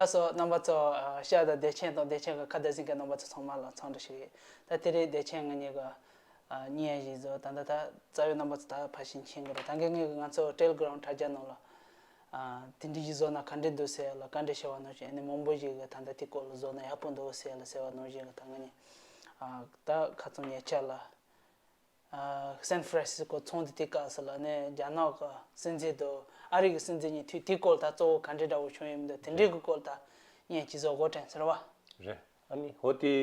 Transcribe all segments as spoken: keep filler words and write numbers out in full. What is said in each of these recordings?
ལགས་སོ། རྣམ་པ་ཚོ་ཨ་ཤ་དང་བདེ་ཆེན་དང་བདེ་ཆེན་གྱི་ཁ་བརྡ་གཟིགས་མཁན་རྣམ་པ་ཚོ་ཚང་མ་ལ་འཚམས་འདྲི་ཞུ་གི་ཡིན། ད་དེ་རིང་བདེ་ཆེན་ང་གཉིས་ཀྱི་ཨ་བརྙན་ཞིག་བཟོ། ད་ད་ད་རྩ་བའི་རྣམ་པ་ཚོ་ད་ཕར་ཕྱིན་ཕྱིན་གི་རེད། ད་གིན་ངས་ང་ཚོ་ཊེ་ལི་གྷི་རམ་དྲ་རྒྱ་ནང་ལ་ཨ་དེ་འདྲ་ཞིག་བཟོ་ན་ག་འདྲ་འདུག་ཟེར་ཡ་ལ་བཀའ་འདྲི་ཞུ་བ་ནང་བཞིན། ཨ་ནི་མང་པོ་ཞིག་གིས་ད་ད་དེ་སྐོར་ལ་བཟོ་ན་ཡག་པོ་འདུག་ཟེར་ཡ་ལ་ཟེར་བ་ནང་བཞིན་གྱི། ད་ང་གཉིས་ཨ་ད་ཁ་སང་ཉེ་ཆར་ལ་ཨ་སན་ཧྥ་རན་སི་སྐོ་ཚོགས་འདུ་དེ་སྐབས་སུ་ལ་ནས་རྒྱ་ནག་གི་སྲིད་འཛིན་དང་ཨ་རི་གི་སྲིད་འཛིན་གཉིས་ཐུག་དེའི་སྐོར་ད་གཙོ་བོ་ག་འདྲའི་འདྲ་བོ་བྱུང་ཡོད་མི་འདུག་དེ་འདྲའི་གི་སྐོར་ད་བརྙན་ཅིག་བཟོ་དགོས་དྲན་ཟེར་བ། རེད། ཨ་ནི་འོ་དེ་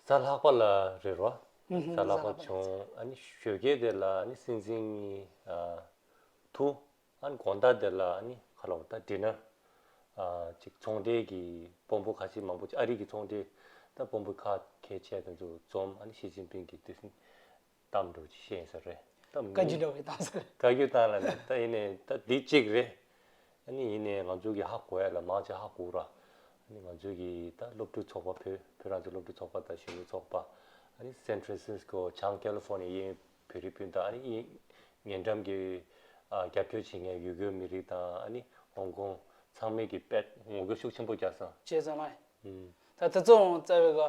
གཟའ་ལྷག་པ་ལ་རེད་རོ། ཧུམ་ཧུམ། གཟའ་ལྷག་པ་གཟའ་ལྷག་པ་བྱུང་། ཨ་ནི་ཞོགས་ཀས་དེ་ལ་ཨ་ནི་སྲིད་འཛིན་གཉིས་ཨ་ཐུག་ཨ་ནི་དགོང་དག་དེ་ལ་ཨ་ནི་ཁ་ལོ་ད་ཌི་ནར་ཨ་ཅིག་ཚོང་འབྲེལ་གྱི་དཔོན་པོ་ཁ་ཤས་མང་པོ་ཅིག་ཨ་རི་གི་ཚོང་འབྲེལ་ད་དཔོན་པོ་ཁག་ཁལ་ཆེ་དེ་ཚོ་འཛོམས། ཨ་ནི་ཞི་ཅིན་ཕིང་གིས་དེ་གཏམ་འདྲ་བོ་ཅིག་བཤད་ས་རེད། ད་བཀའ་བཀའ་བཀྱོན་འདྲ་བོ་བཏང་ས་རེད། བཀའ་བཀྱོན་བཏང་ལ་ནི་ད་ཡིན་ནའི་ད་འདི་གཅིག་རེད། ཨ་ནི་ཡིན་ནའི་ང་ཚོ་གི་ཧ་གོ་ཡ་ལ་མང་ཆེ་ཧ་གོ་ར། ཨ་ནི་ང་ཚོ་གི་ད་སློབ་ཕྲུག་ཚོགས་པ་བོད་བོད་རང་བཙན་སློབ་ཕྲུག་ཚོགས་པ་དང་གཞོན་ནུ་ཚོགས་པ། ཨ་ནི་སན་ཧྥ་རན་སིས་ཀོ་བྱང་ཀེ་ལི་ཧྥོར་ནི་ཡའི་བོད་རིགས་སྤུན་ཟླ། ཨ་ནི་ཡིན་ཉེ་འགྲམ་གྱི་ཨ་རྒྱབ་སྐྱོར་བྱེད་མཁན་ཡུ་གུར་མི་རིགས་དང་། ཨ་ནི་ཧོང་ཀོང་ཚང་མས་ཀྱི་དཔེ་ངོ་རྒོལ་ཤུགས་ཆེན་པོ་རྒྱག་སོང་། བྱས་ཙང་ལ། ཨུམ། ད་དེ་ཚོ་རྩ་བའི་ག་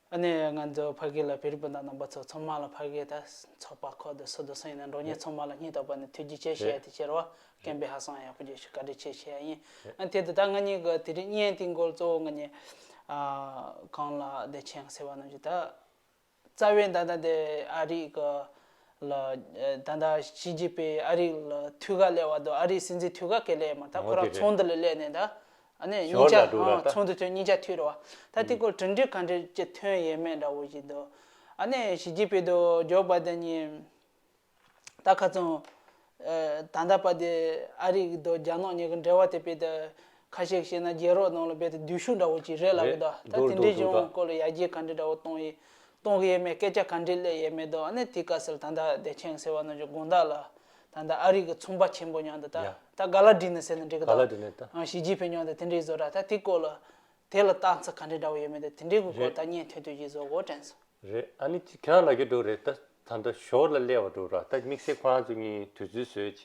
ཨ་ནི་ང་ཚོ་ཕ་གི་ལ་བོད་རིགས་སྤུན་ཟླ་རྣམ་པ་ཚོ་ཚང་མ་ལ་ཕ་གི་ད་ཚོགས་པ་ཁག་དང་སུ་དང་སུ་ཡིན་ན་འགྲོ་མཁན་ཚང་མ་ལ་སྙིང་ཐག་པ་ནས་ཐུགས་རྗེ་ཆེ་ཞུ་ཡ་དེ་བྱེད་རོགས། སྐད་འབོད་ཧ་སང་ཡག་པོ་བྱས་ཤིག་བཀའ་དྲིན་ཆེ་ཞུ་ཡ་ཡིན། ཨ་དེ་དུ་ད་ང་གཉིས་ཀྱི་དེ་རིང་བརྙན་དེ་འགོ་གཙོ་བོ་ང་གཉིས་ཨ་གང་ལ་བདེ་ཆེན་ཟེར་བ་ནང་བཞིན་ད་རྩ་བའི་ད་ལྟ་དེ་ཨ་རི་གི་ལ་ད་ལྟ་ཞི་ཅིན་ཕིང་ཨ་རི་ལ་ཐུག་ག་སླེབས་པ་དང་ཨ་རི་སྲིད་འཛིན་ཐུག་ག་ག་ལེ་མ་ད་ཁོ་རང་ཚོགས་འདུ་ལ་སླེབས་ནས་ད། ཨ་ནི་ཞོར་ལ་གཉིས་ཆ་འགྲོ་ར་ད། ཚོགས་འདུ་ཐོན་གཉིས་ཆ་ཐུག་ར་བ། ད་དེ་སྐོར་གྲུབ་འབྲས་ག་འདྲ་ཅིག་ཐོན་ཡོད་མེད་འདྲ་བོ་ཞིག་འདུག་ཨ་ནི་ཞི་ཅིན་ཕིང་དང་ཇོ་བྷའི་ཌེན་གཉིས་ད་ཁ་ཚང་ཨ་ད་ལྟ་བར་དེ་ཨ་རི་དང་རྒྱ་ནག་གཉིས་ཀྱི་འབྲེལ་བ་དེ་དཔེ་ད་ཁ་ཤས་བཤད་ན་རྒྱལ་རབས་ནང་ལ་དཔེ་ད་སྡུག་ཤོས་འདྲ་བོ་ཅིག་རེད་ལབ་གི་འདུག་ད་དེ་འདྲའི་གཞུང་སྐོར་ལ་ཡར་རྒྱས་ག་འདྲ་འདྲ་བོ་གཏོང་ཡི་གཏོང་གི་ཡོད་མེད། སྐད་ཆ་ག་འདྲ་སླེབས་ཡོད་མེད་འདུག་ཨ་ནི་དེ་སྐབས་སུ་ད་ལྟ་བདེ་ཆེན་ཟེར་བ་ནང་བཞིན་དགོང་དག་ལ་ད་ལྟ་ཨ་རི་གི་ཚོང་པ་ཆེན་པོ་མཉམ་དུ་ད་ཡ། ད་ག་ལ་ཌི་ནར་ཟེར་ན་འགྲིག་གི་ག་ལ་འདུག་ཌི་ནར་ད། ཨ་ཞི་ཅིན་ཕིང་མཉམ་དུ་དེ་འདྲའི་བཟོ་འདྲ་ད་དེ་སྐོར་ལ་དེ་ལ་རྟགས་མཚན་ག་འདྲ་འདྲ་བོ་ཡོད་མེད་དེ་དེ་འདྲའི་གི་སྐོར་རེད། ད་བརྙན་ཐུང་ཐུང་ཅིག་བཟོ་དགོས་དྲན་སོང་། རེད། ཨ་ནི་ཅི་ཁྱེད་རང་ལ་གི་འགྲོ་རེད། ད་ད་ལྟ་ཞོར་ལ་སླེབས་པ་འགྲོ་ར། ད་དམིགས་བསལ་ཁོ་རང་ཚོ་གཉིས་དུས་ཚོད་བཟོས་བྱས་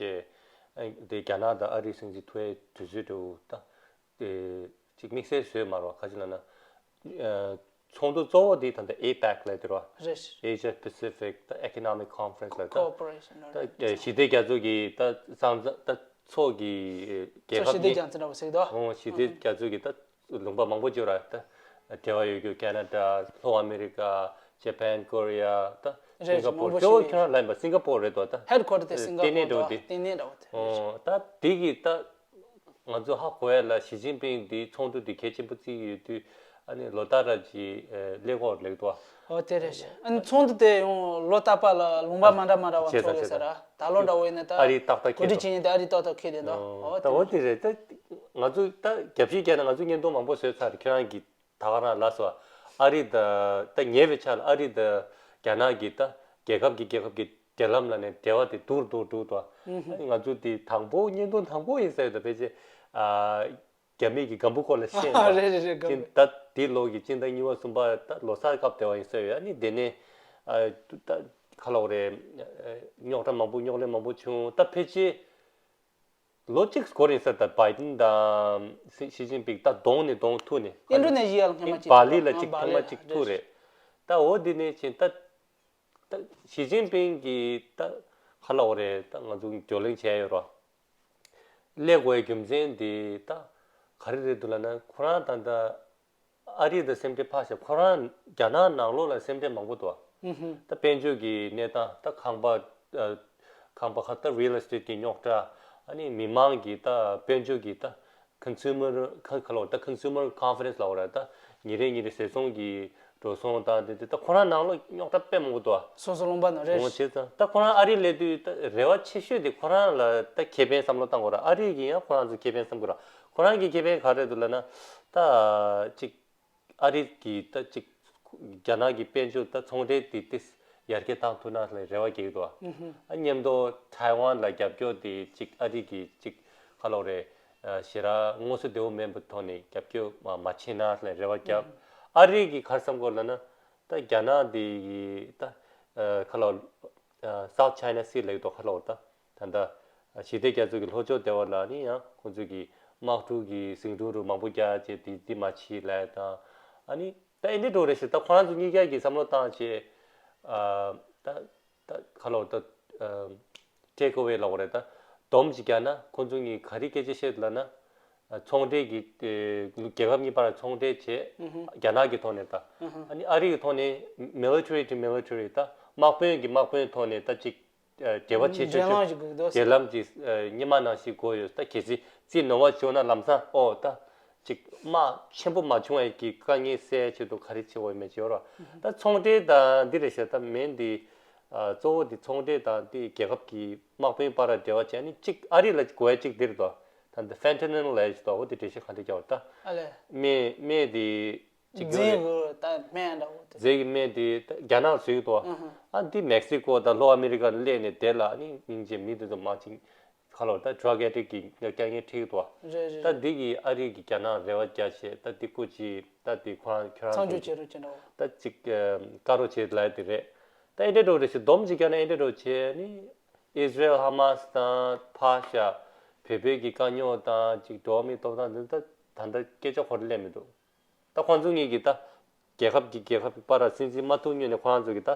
ཨ་དེ་རྒྱ་ནག་དང་ཨ་རི་སྲིད་འཛིན་ཐུག་ཡའི་དུས་ཚོད་འགྲོ་ད། ཨེ་ཅིག་དམིགས་བསལ་བཟོས་མ་རེད་བ། ག་ཅི་ལབ་ན། ཨ་ཚོགས་འདུ་གཙོ་བོ་དེ་ད་ལྟ་ཨེ་པེག་ལབ་དེ་རེད་བ། རེད། Asia Pacific ད་Economic Conference ལབ་ད། Cooperation ད་ཨེ་ཞི་བདེ་རྒྱ་མཚོ་གི་ད་ས་མཚམས་ད་མཚོ་གི་རྒྱལ་ཚོ་ཁབ་ཞི་བདེ་གཉིས། རྒྱ་མཚོ་འདྲ་བོ་ཟེར་གི་འདུག་ཨོ་ཞི་བདེ་རྒྱ་མཚོ་གི་ད་ལུང་པ་མང་པོ་ཅིག་ཡོད་ར། ད་འབྲེལ་བ་ཡོད་རྒྱུ་ཁེ་ན་ཌ། ལྷོ་ཨ་མེ་རི་ཀ། ཇ་པན། ཀོ་རི་ཡ། ད་རེད། སིང་ག་པོར། མང་པོ་གཙོ་བོ་ཞིག་ཁྱོད་རང་ལབ་པ་སིང་ག་པོར་རེད་དོ། ད་ཧེཌ་ཀོ་ཊར་དེ་སིང་ག་པོར་ལྟེ་གནས་འདྲ་བོ་དེ། ལྟེ་གནས་འདྲ་བོ་དེ། ཨོ་ད་དེ་གི་ད་ང་ཚོ་ཧ་གོ་ཡ་ལ་ཞི་ཅིན་ཕིང་འདི་ཚོགས་འདུ་འདི་གལ་ཆེན་པོ་བརྩི་གི་ཡོད་དུས། ཨ་ནི་ལོ་ལྟར་ར་ཅིག་ཨ་སླེབས་ཀྱི་ཡོད་རེད་དོ། ཨོ་དེ་རེད། ཨ་ནི་ཚོགས་འདུ་དེ་ཡང་ལོ་རྟག་པར་ལ་ལུང་པ་མ་འདྲ་མ་འདྲ་བ། བྱས་ཙང་ཚོགས་ཀྱི་ཡོད་ས་ར། ད་ལོ་འདྲ་བོ་ཡིན་ན་ད་ཨ་རི་ཏག་ཏག་གོ་སྒྲིག་ཁེལ་འདུག་བྱེད་མཁན་དེ་ཨ་རི་ཏག་ཏག་ཁེལ་བསྡད་འདུག་ཨོ་ད་འོ་དེ་རེད། ད་ང་ཚོ་ད་རྒྱབ་བཤིག་བརྒྱབ་ན་ང་ཚོ་བརྙན་ཐུང་མང་པོ་བཟོས་ཚར་རེད། ཁྱོད་རང་གིས་ད་ག་རང་ལབ་སོང་། ཨ་རི་ད་ད་ཉེ་བའི་ཆར་ལ་ཨ་རི་ད་རྒྱ་ནག་གི་ད་རྒྱལ་ཁབ་ཀྱི་རྒྱལ་ཁབ་ཀྱི་འབྲེལ་ལམ་ལ་ནས་འབྲེལ་བ་དེ་སྡུག་རུ་སྡུག་རུ་འགྲོ་འདུག་ཨ་ནི་ང་ཚོ་དེ་དང་པོ་བརྙན་ཐུང་དང་པོ་ཡིན་ས་ཡོད་ད། ཕལ་ཆེར་ཨ་རྒྱ་མི་གི་སྒམ་པོ་སྐོར་ལ་བཤད་ཨ་ཡོད་རེད་རེད་རེད། སྒམ་པོ། ད་དེ་ལོ་གི་སྤྱི་ཟླ་གཉིས་པ་གསུམ་པ་ད་ལོ་གསར་སྐབས་དེ་བ་ཡིན་ས་ཡོད། ཨ་ནི་དེ་ནས་ཨ་ད་ག་ལབ་དགོས་རེད། རྙོག་དྲ་མང་པོ་རྙོག་གླེང་མང་པོ་བྱུང་། ད་ཕལ་ཆེར་ལོ་གཅིག་འགོར་ཡིན་ས། ད་བྷའི་ཌེན་དང་ཞི་ཞི་ཅིན་ཕིང་ད་གདོང་ནས་གདོང་ཐུག་ནས། ཨིན་ཌོ་ནེ་ཞི་ཡ་ལ་སྔོན་མ་གཅིག་བྷ་ལི་ལ་ཐུག་གཅིག་ཨ་ཐོག་མ་བྷ་ལི་གཅིག་ལ་ཐུག་རེད། རེད། ད་འོ་དེ་ནས་ཕྱིན་ད་ད་ཞི་ཅིན་ཕིང་གིས་ད་ག་ལབ་དགོས་རེད། ད་ང་ཚོ་བགྲོ་གླེང་བྱས་ཡོད་རོ། སླེབས་དགོས་རྒྱུ་མཚན་དེ་ད་ག་རེ་རེད་འདུག་ལབ་ན། ཁོ་རང་ད་ལྟ་ཨ་རི་དང་སེམས་ཁྲལ་ཕར་བཞག་ཁོ་རང་རྒྱ་ནག་ནང་ལོགས་ལ་སེམས་ཁྲལ་མང་པོ་འདུག་ཨ། ད་དཔལ་འབྱོར་གྱི་གནས་སྟངས། ད་ཁང་པ་ཨ་ཁང་པ་ཁ་ད་རི་ཡལ་ཨེ་སི་ཊེཊ་གི་རྙོག་དྲ། ཨ་ནི་མི་མང་གི་ད་དཔལ་འབྱོར་གྱི་ད་ཀོན་སུ་མར་ཁ་ཁ་ལོ་ད་ཀོན་སུ་མར་ཀོན་ཕི་ཌེན་སི་ལབ་དགོས་རེད། ད་ཉིན་རེ་ཉིན་རེ་ཟས་ཚོང་གི་འགྲོ་སོང་དང་དེ་དེ་ད་ཁོ་རང་ནང་ལོགས་རྙོག་དྲ་དཔེ་མང་པོ་འདུག་ཨ། སོ་སོ་ལུང་པ་ནང་རེད། འོ་བྱས་ཙང་ད་ཁོ་རང་ཨ་རི་སླེབས་དུས་ད་རེ་བ་ཆེ་ཤོས་དེ་ཁོ་རང་ལ་ད་ཁེ་ཕན་བསམ་བློ་བཏང་དགོས་ར། ཨ་རི་གི་ཡང་ཁོ་རང་ཚོ་ཁེ་ཕན་བསམ་དགོས་ར། ཁོ་རང་གི་ཁེ་ཕན་ག་རེ་འདུག་ལབ་ན། ད་ཅིག་ཨ་རི་གི་ད་ཅིག་རྒྱ་ནག་གི་དཔལ་འབྱོར་ད་ཚོང་འབྲེལ་དེ་ཏིས་ཡར་རྒྱས་བཏང་ཐུབ་ན་ལ་རེ་བ་རྒྱག་གི་འདུག་ཨ། ཨ་མཉམ་དུ་ཐའེ་ཝན་ལ་རྒྱབ་སྐྱོར་དེ་ཅིག་ཨ་རི་གི་ཅིག་ག་ལབ་དགོས་རེད། ཞེ་དྲག་དངོས་སུ་བདེ་པོ་མེད་པའི་ཐོག་ནས་རྒྱབ་སྐྱོར་མ་མ་བྱས་ན་ལ་རེ་བ་རྒྱབ། ཨ་རི་གི་ག་རེ་བསམ་གྱི་ཡོད་ལབ་ན། ད་རྒྱ་ནག་འདི་གི་ད་ཨ་ཁ་ལོ་ཨ་South China Sea ལབ་ཀྱི་འདུག་ཁ་ལོ་ད་ད་ད་ཞི་བདེ་རྒྱ་མཚོ་གི་ལྷོ་ཕྱོགས་སྡེ་བ་ལ་ནི་ཡང་ཁོང་ཚོས་ཀྱི་ དམག་འཁྲུག་གི་ཟིང་འཁྲུག་རུ་མང་པོ་རྒྱག་བྱས་དེ་དེ་མ་བྱེད་ལབ་དང་། ཨ་ནི་ད་ཨེ་འདྲ་འགྲོ་རེད་ཟེར། ད་ཁོ་རང་ཚོ་གཉིས་ཀ་གི་བསམ་བློ་བཏང་བྱས། ཨ་ད་ད་ག་ལོ་ད་ཨ་take away ལབ་དགོས་རེད། ད་སྡོམ་ཅིག་རྒྱག་ན་ཁོ་ཚོ་གཉིས་ག་རེ་སྐད་ཆ་བཤད་ལབ་ན། ཚོང་འབྲེལ་གྱི་ཨེ་རྒྱལ་ཁབ་གཉིས་བར་ཚོང་འབྲེལ་བྱས། ཨུ་ཧུ། རྒྱ་ནག་གི་ཐོག་ནས་ད། ཨུ་ཧུ། ཨ་ནི་ཨ་རི་གི་ཐོག་ནས་military to military ད་དམག་དཔོན་གྱི་དམག་དཔོན་ཐོག་ནས་ད་ཅིག་ཨ་འབྲེལ་བ་བྱེད་ཆོག་འབྲེལ་ལམ་ཞིག་དགོས་འདུག་འབྲེལ་ལམ་ཅིག་ཨ་སྔོན་མ་ནང་བཞིན་དགོས་ཡོད། ད་གལ་སྲིད་རྩིས་ནོར་བ་བྱུང་ན་ལམ་སང་ཨོ་ད་ཅིག་དམག་ཆེན་པོ་མ་བྱུང་བའི་གི་དཀའ་ངལ་སེལ་ཆེད་དུ་ག་རེ་བྱེད་དགོས་མེད་བྱེད་རོགས། ད་ཚོང་འབྲེལ་དང་འདི་རེད་ཤག་ད་མེན་འདི་ཨ་གཙོ་བོ་འདི་ཚོང་འབྲེལ་དང་འདི་རྒྱལ་ཁབ་ཀྱི་དམག་དཔོན་བར་འབྲེལ་བ་བྱས་ནི་གཅིག་ཨ་རི་ལ་དགོས་ཡ་གཅིག་འདིར་དོ། ད་འདི་fentanyl ལབ་ཡ་ཞིག་དོ། འོ་དེ་འགྲེལ་བཤད་ག་འདྲ་རྒྱག་པ་ད། ཨ་ལས། སྨན་སྨན་འདི་གཅིག་ཡོད་རེད། འཛིན་དགོས་ད་སྨན་འདྲ་བོ་དེ། རྫས་ཀྱི་སྨན་དེ་ད་རྒྱ་ནག་བཟོས་ཀྱི་འདུག་ཨ་ཧ། ཨ་འདི་མེག་སི་ཀོ་དང་ལྷོ་ཨ་མི་རི་ཀ་ལ་སླེབས་ནས་དེ་ལ་ཨ་ནི་སྙིང་རྗེ་མི་དེ་ཚོ་མ་ཅིག་ཁ་ལོ་ད་drug addict གི་དཀའ་ངལ་འཕྲད་ཀྱི་འདུག་རེད་རེད། ད་འདི་གི་ཨ་རི་གི་རྒྱ་ནག་རེ་བ་རྒྱ་ཆེ་ད་འདི་སྐུ་ཅི་ད་འདི་ཁོ་རང་ཁྱོད་རང་ཚང་ཚོ་ཚོ་བྱེད་རོགས་བྱེད་འདྲ་བོ། ད་ཅིག་བཀའ་རོགས་བྱེད་ལབ་དེ་རེད། ད་ཨེ་འདྲ་འགྲོ་རེད་ཞེས་སྡོམ་ཅིག་བརྒྱབ་ན་ཨེ་འདྲ་འགྲོ་བྱས་ནི་ཨིས་ར་ཨེལ་ཧ་མ་སི་དང་ཕར་ཤ་བོད་བོད་ཀྱི་དཀའ་རྙོག་དང་ཅིག་འགྲོ་བ་མིའི་ཐོབ་ཐང་འདི་ད་ད་ལྟ་སྐད་ཆ་ཁོ་རང་སླེབས་མི་འདུག་ད་ཁོང་ཚོ་གཉིས་ཀྱིས་ད་རྒྱལ་ཁབ་ཀྱི་རྒྱལ་ཁབ་ཀྱི་བར་ལ་སྲིད་འཛིན་མ་ཐུག་སྔོན་ནས་ཁོ་རང་ཚོ་གིས་ད་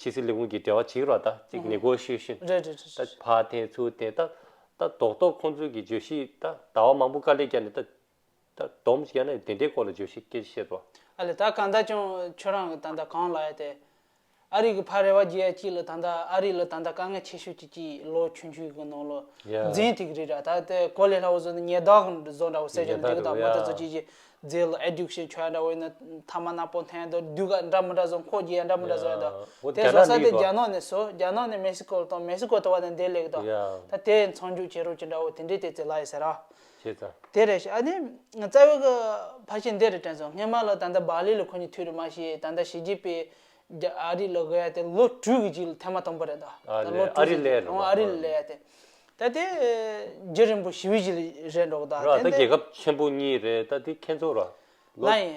ཕྱི་སྲིད་ལས་ཁུངས་ཀྱི་འབྲེལ་བ་བྱེད་ཀྱི་རེད་པ། ད་ཅིག་ནེ་གོ་ཤི་ཡེ་ཤན་རེད་རེད་རེད་ད་རེད། ཕར་འཐེན་ཚུར་འཐེན་ད་ད་རྡོག་རྡོག་ཁོང་ཚོ་གི་བརྗོད་གཞི་ད་ཟླ་བ་མང་པོ་དཀའ་ལས་བརྒྱབ་ནས་ད་ད་སྡོམ་ཞིག་ཡང་ན་དེ་འདྲའི་སྐོར་ལ་བརྗོད་གཞི་སྐད་ཆ་བཤད་དོ། ཨ་ལས་ད་གང་ལྟར་ཀྱང་ཁྱོད་རང་གི་ད་ལྟ་གང་ལབ་ཡ་དེ། ཨ་རི་གི་ཕར་རེ་བ་རྒྱག་ཡ་གཅིག་ལ་ད་ལྟ་ཨ་རི་ལ་ད་ལྟ་དཀའ་ངལ་ཆེ་ཤོས་ཀྱི་གཅིག་ལོ་ཆུང་ཆུང་གི་ནང་ལོ་ཡ། འཛིན་ཐིག་རེད་ར། ད་དེ་གོ་ལས་སླ་བོ་བཟོ་ནས་ཉེས་དག་གི་བཟོ་འདྲ་བོ་ཟེར་ཆོག་ཉེས་དག་འགྲིག་གི་འདུག་རེད་མོ་ཡ། ད་ཚོ་ཅིག་ཅིག་རྫས་ལ་ཨེ་ཌིག་ཤན་ཆགས་འདྲ་བོ་ཡིན་ན་ཐ་མག་ནག་པོ་འཐེན་འདུག་དུས་ཀ་འདྲ་མི་འདྲ་བཟོ་འཁོར་རྒྱུ་ཡ་འདྲ་མི་འདྲ་བཟོ་ཡ་འདུག་ཡ། འོ་དེ་རྒྱ་བཟོ་ནག་ས་དེ་ལིག་རྒྱ་ནག་ནས་བཟོ་རྒྱ་ནག་ནས་མེག་སི་ཀོ་ལ་གཏོང་མེག་སི་ཀོ་ལྟ་བ་ནས་འདི་ལེགས་འདུག་ཡ། ད་དེ་མཚམས་འཇོག་བྱེད་རོགས་ཅིག་འདྲ་བོ་དེ་འདྲའི་དེ་ཚོ་ལབ་ཡོད་ཟེར་ར། བྱས་ཙང་། དེ་རེད་ཤག་ཨ་ནི་རྩ་བའི་གི་ཕལ་ཆེར་འདི་རེད་དྲན་སོང་། སྔོན་མ་ལ་ད་ལྟ་བྷ་ལི་ལ་ཁོ་གཉིས་ཐུག་རེད་མ་གཞི་ད་ལྟ་ཞི་ཅིན་ཕིང་རྒྱ་ཨ་རི་ལ་དགོས་ཡ་དེ་ལོ་དྲུག་གི་རྗེས་ལ་ཐེངས་མ་དང་པོ་རེད་ད། ཨ་ད་ལོ་ཨ་དྲུག་རི་ཙམ་ལས་རེད་ཨ་ཨ་རི་ལ་སླེབས་ཡ་དེ། ད་དེ་རྒྱུན་རིང་པོ་ཞེ་པོ་ཅིག་རེད་འགྲོ་གི་ད། ར་ད་དེ་རྒྱལ་ཁབ་ཆེན་པོ་གཉིས་རེད་ད་དེ་ཁྱེད་ཚོ་ར། ལོ། ལ་ཡིན།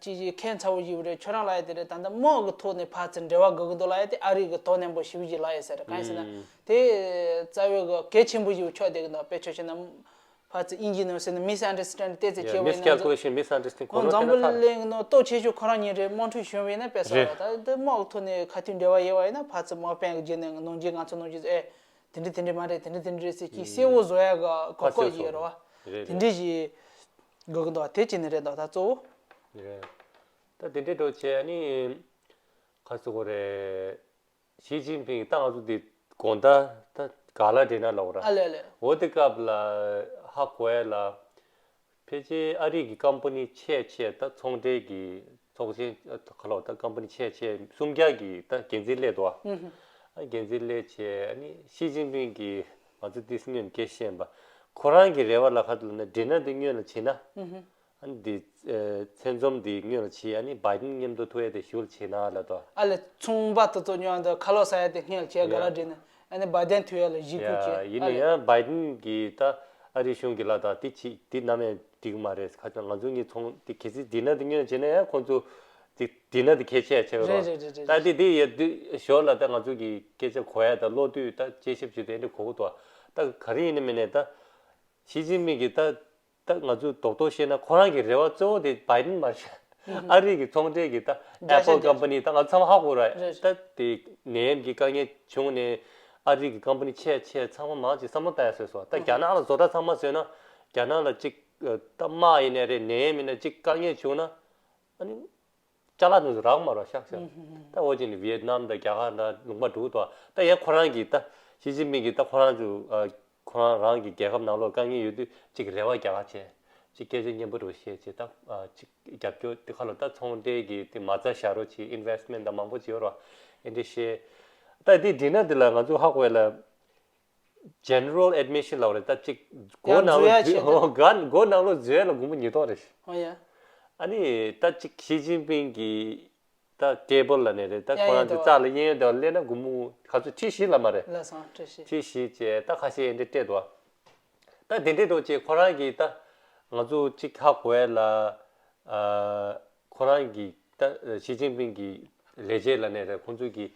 ཅིག་ཅིག་ཁྱད་མཚར་པོ་ཞིག་རེད། ཁྱོད་རང་ལབ་ཡ་དེ་རེད། ད་ལྟ་དམག་གི་ཐོག་ནས་ཕར་ཚུར་འབྲེལ་བ་དགོས་ཀྱི་འདུག་ལབ་ཡ་དེ་ཨ་རི་གི་དོ་ནན་པོ་ཞེ་པོ་ཅིག་ལབ་ཡོད་ཟེར། གང་ཡིན་ཟེར་ན། ཨུམ། དེ་རྩ་བའི་གི་གལ་ཆེན་པོ་ཞིག་ཆགས་བསྡད་ཀྱི་འདུག་དཔེ་ཆ་བཞག་ན། ཕར་ཚུར་དབྱིན་ཇིའི་ནང་ཟེར་ན་misunderstanding བལྟས་ཚེ་བྱས་པ་ཡིན་ན། Miscalculation, misunderstanding ཁོང་འཛམ་བུ་གླིང་གི་ནང་སྟོབས་ཆེ་ཤོས་ཁོ་རང་ཉིད་རེད། དམག་འཁྲུག་བྱུང་བ་ཡིན་ན་དཔེ་བསགས་རེད། ད་དེ་དམག་གི་ཐོག་ནས་ཁ་མཐུན་འབྲེལ་བ་ཡོད་པ་ཡིན་ན་ཕར་ཚུར་དམག་དཔོན་གྱི་རྗེས་ནས་ནང་ཆེན་ང་ཚོ་ནང་ཆེན་ཚོ་ཨེ། དེ་འདྲ་དེ་འདྲ་མ་རེད། དེ་འདྲ་དེ་འདྲ་རེད་ཟེར་གྱིས་གསལ་བོ་བཟོ་ཡ་གི་གོ་སྐབས་ཤིག་ཡོད་རེད་བ། རེད་དེ་རེད། འདྲ་ཞིག་དགོས་ཀྱི་འདུག་དེ་གཅིག་ནས་རེད་འདུག་ད་གཙོ་བོ། རེད། ད་དེ་འདྲའི་འགྲོ་བྱས་ནི་ག་ཟེར་དགོས་རེད། ཞི་ཅིན་ཕིང་ད་ང་ཚོ་འདི་དགོང་དག་ད་ག་ལ་འདྲེ་ན་ལབ་ར། ཨ་ལེ་ཨ་ལེ། འོ་དེ་སྐབས་ལ་ཧ་གོ་ཡ་ལ། ཕལ་ཆེར་ཨ་རི་གི་ཀམ་པ་ནི་ཆེ་ཆེ་ད་ཚོང་འབྲེལ་གྱི་ཚོགས་ཆེན་ཁ་ལོ་ད་ཀམ་པ་ནི་ཆེ་ཆེ་སུམ་བརྒྱ་གི་ད་འགན་འཛིན་སླེབས་འདུག་ཨ། ཨ་འགན་འཛིན་སླེབས་བྱས་ཨ་ནི་ཞི་ཅིན་ཕིང་གིས་ང་ཚོ་ཏིས་སྔོན་སྐད་བཤད་པ་ཁོ་རང་གི་རེ་བ་ལ་ཁ་ཐུག་ན་འདྲེ་ན་འདི་སྔོན་ལ་བྱེད་ན། ཨ་ནི་འདི་ཚན་འཛོམས་འདི་སྔོན་ལ་བྱེད་ཨ་ནི་བྷའི་ཌེན་མཉམ་དུ་ཐུག་ཡ་དེ་ཞུ་ལ་བྱེད་ན་ལ་དོ། ཨ་ལེ་ཚོང་པ་དེ་ཚོ་ཉོ་འདི་ཁ་ལོ་ཟ་ཡ་དེ་སྔོན་ལ་བྱེད་ག་ལ་འདྲེ་ན། ཨ་ནི་བྷའི་ཌེན་ཐུག་ཡ་ལ་གཞིས་ཁུལ་ཡ་བྱེད་ཡིན་ཨ་ན་ལེ། ཡང་བྷའི་ཌེན་གྱིས་ད་ཨ་རི་གཞུང་གི་ལ་དང་དེ་ཅི་དེ་ནམ་ཡང་འགྲིག་གི་མ་རེད། ཁ་ཅང་ང་ཚོ་གཉིས་ཚོང་དེ་གལ་སྲིད་འགྲིག་ན་དེ་སྔོན་བྱས་ན་ཡང་ཁོང་ཚོ་དེ་འགྲིག་ན་དེ་གལ་ཆེ་ཆེ་རེད་རེད་རེད་རེད། ད་དེ་དེ་ཡ་དུས་ཞོར་ལ་ད་ང་ཚོ་གི་སྐད་ཆ་གོ་ཡ་ད་བློ་དུས་ད་དཔྱད་ཞིབ་བྱེད་དེ་འདྲ་གོ་གི་འདུག་ད་ག་རེ་ཡིན་ན་མིན་ནས་ད་ཞི་ཅིན་ཕིང་གིས་ད། ད་ང་ཚོས་རྡོག་རྡོག་བཤད་ན་ཁོ་རང་གི་རེ་བ་གཙོ་བོ་དེ་བྷའི་ཌེན་མ་རེད། ཨ་རི་གི་ཚོང་འབྲེལ་གྱི་ད་རྒྱ་ཆེ་Apple རྒྱ་company ད་ང་ཚང་མ་ཧ་གོ་ར། རེད། ད་དེ་ནད་ཡམས་ཀྱི་དཀའ་ངལ་བྱུང་ནས་ཨ་རི་གི་company་ཆེ་ཆེ་ཚང་མ་མང་ཆེ་བསམ་བློ་བཏང་ཡ་བཟོས་སོང་། ད་རྒྱ་ནག་ལ་བཟོ་གྲྭ་ཚང་མ་བཟོས་ན་རྒྱ་ནག་ལ་གཅིག་ད་དམག་ཡིན་ནའི་རེད། ནད་ཡམས་ཡིན་ན་གཅིག་དཀའ་ངལ་བྱུང་ན་ཨ་ནི། ཅ་ལག་དེ་ཚོ་རག་མ་རག་ཤག་ཤག་ད་འོ་ཅིག་ནི་ཝི་ཡེད་ནམ་དང་རྒྱ་གར་དང་ལུང་པ་དྲུག་ཏུ་ད་ཡང་ཁོ་རང་གིས་ད་ཞི་ཅིན་ཕིང་གིས་ད་ཁོ་རང་ཚོ་ཁོ་རང་རང་གི་རྒྱལ་ཁབ་ནང་ལོགས་དཀའ་ངལ་ཡོད་དུས་ཅིག་རེ་བ་རྒྱག་ག་བྱས་ཅིག་སྐད་ཆ་སྙན་པོ་རུ་བཤད་ཅིག་ད་ཅིག་རྒྱབ་སྐྱོར་དེ་ཁ་ལོ་ད་ཚོང་འབྲེལ་གྱི་དེ་མ་རྩ་བཞག་རོགས་ཅིག་investment་དང་མང་པོ་ཅིག་ཡོད་རོགས་ཨེ་འདྲ་བཤད། ད་དེ་འགྲིག་ན་དེ་ལ་ང་ཚོ་ཧ་གོ་ཡ་ལ། General admission ལབ་རེད། ད་ཅིག་སྒོ་ཡང་ནང་ལོགས་འཛུལ་ཡ་འཛུལ་བྱེད་ད། ཧོ་ག་སྒོ་ནང་ལོགས་འཛུལ་ཡ་ལ་སྒོར་མོ་ཉིས་སྟོང་རེད། ཧོ་ཡ། ཨ་ནི་ད་ཅིག་ཞི་ཅིན་ཕིང་གི་ད་table་ལ་ནས་རེད། ད་ཡ་ཁོ་རང་ཡ་ཚོ་ད་རྩ་ལ་གཡས་གཡོན་དུ་སླེབས་ན་སྒོར་མོ་ག་ཚོད་ཁྲི་བཞི་ལབ་མ་རེད། ལ་སང་ཁྲི་བཞི། ཁྲི་བཞི་བྱས་ད་ཁ་ཤས་ཨེ་འདྲ་སྤྲད་འདུག་ད་དེ་འདྲས་འགྲོ་བྱས་ཁོ་རང་གིས་ད་ང་ཚོ་ཅིག་ཧ་གོ་ཡ་ལ། ཨ། ཁོ་རང་གིས་ད་ཞི་ཅིན་ཕིང་གི་ལས་བྱེད་ལ་ནས་རེད། ཁོང་ཚོས་ཀྱི་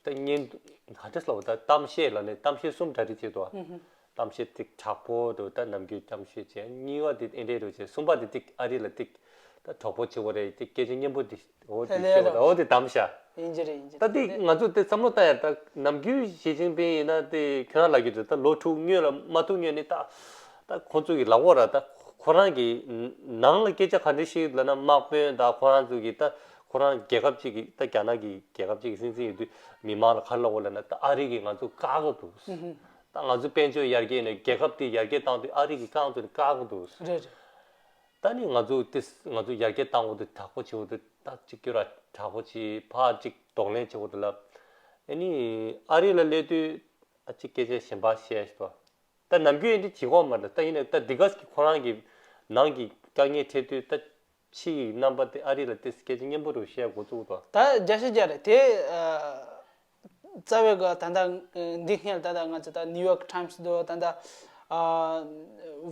ད་བརྙན་ག་འདྲ་ལབ་ད་གཏམ་བཤད་ལ་ནས་གཏམ་བཤད་གསུམ་གྲ་སྒྲིག་བྱས་འདུག་ཨ། གཏམ་བཤད་ཏིག་དྲག་པོ་འདུག་ད་ནམ་རྒྱུན་གཏམ་བཤད་བྱས། གཉིས་པ་དེ་ཨེ་འདྲས་འདུག་བྱས། གསུམ་པ་དེ་ཏིག་ཨ་རི་ལ་ཏིག་ད་དྲག་པོ་ཆེ་བོ་རེད། ཏིག་སྐད་ཆ་སྙན་པོ་འདི་འོ་དེ་ལས་བཤད་པ་ད་འོ་དེ་གཏམ་བཤད། ཡིན་གྱི་རེད། ཡིན་གྱི་ད་དེ་རེད། ང་ཚོ་དེ་བསམ་བློ་བཏང་ཡ། ད་ནམ་རྒྱུན་ཞི་ཅིན་ཕིང་ཡིན་ན་དེ་ཁྱོད་རང་ལ་གི་དེ་ད་ལོ་དྲུག་སྔོན་ལ་མ་ཐུག་སྔོན་ནས་ད་ད་ཁོང་ཚོ་གི་ལབ་དགོས་ར། ད་ཁོ་རང་གི་ནང་ལ་སྐད་ཆ་ག་འདྲ་ཞིག་ལབ་ན། དམག་དཔོན་ད་ཁོ་རང་ཚོ་གི་ད་ཁོ་རང་རྒྱལ་ཁབ་ཅིག་གི་ད་རྒྱ་ནག་གི་རྒྱལ་ཁབ་ཅིག་གི་སྲིད་འཛིན་ཡིན་དུས་མི་མང་ལ་ག་རེ་ལབ་དགོས་ལབ་ན། ད་ཨ་རི་གིས་ང་ཚོ་བཀག་གི་འདུག་ད་ང་ཚོ་དཔལ་འབྱོར་ཡར་རྒྱས་ནས་རྒྱལ་ཁབ་དེ་ཡར་རྒྱས་བཏང་དུས་ཨ་རི་གིས་རྐང་བཙུགས་ནས་བཀག་གི་འདུག་རེད་རེད། ད་ནི་ང་ཚོ་དེ་ང་ཚོ་ཡར་རྒྱས་བཏང་དགོས་དེ་དྲག་པོ་བྱེད་དགོས་དེ་ད་གཅིག་གྱུར་ར་དྲག་པོ་བྱེད། ཕར་གཅིག་གདོང་ལེན་བྱེད་དགོས་དེ་ལབ། ཨ་ནི་ཨ་རི་ལ་སླེབས་དུས་ཨ་གཅིག་སྐད་ཆ་གཞན་པ་བཤད་ཤི་བ། ད་ནམ་རྒྱུན་འདི་བྱེད་དགོས་མ་རེད། ད་ཡིན་ནའི་ད་འདི་ག་ཁོ་རང་གི་ནང་གི་དཀའ་ངལ་འཕྲད་དུས་ད་ཕྱི་ཡི་རྣམ་པ་དེ་ཨ་རི་ལ་དེ་སྐད་ཆ་སྙན་པོ་རུ་བཤད་འགོ་བཙུགས་དོ། ད་བརྒྱ་ཆ་བརྒྱ་རེད་དེ། རྩ་བའི་གི་ད་ལྟ་འདི་སྔོན་ད་ལྟ་ང་ཚོ་ད་ནིའུ་ཡོག་ཊའིམ་སི་འདུག་ད་ལྟ་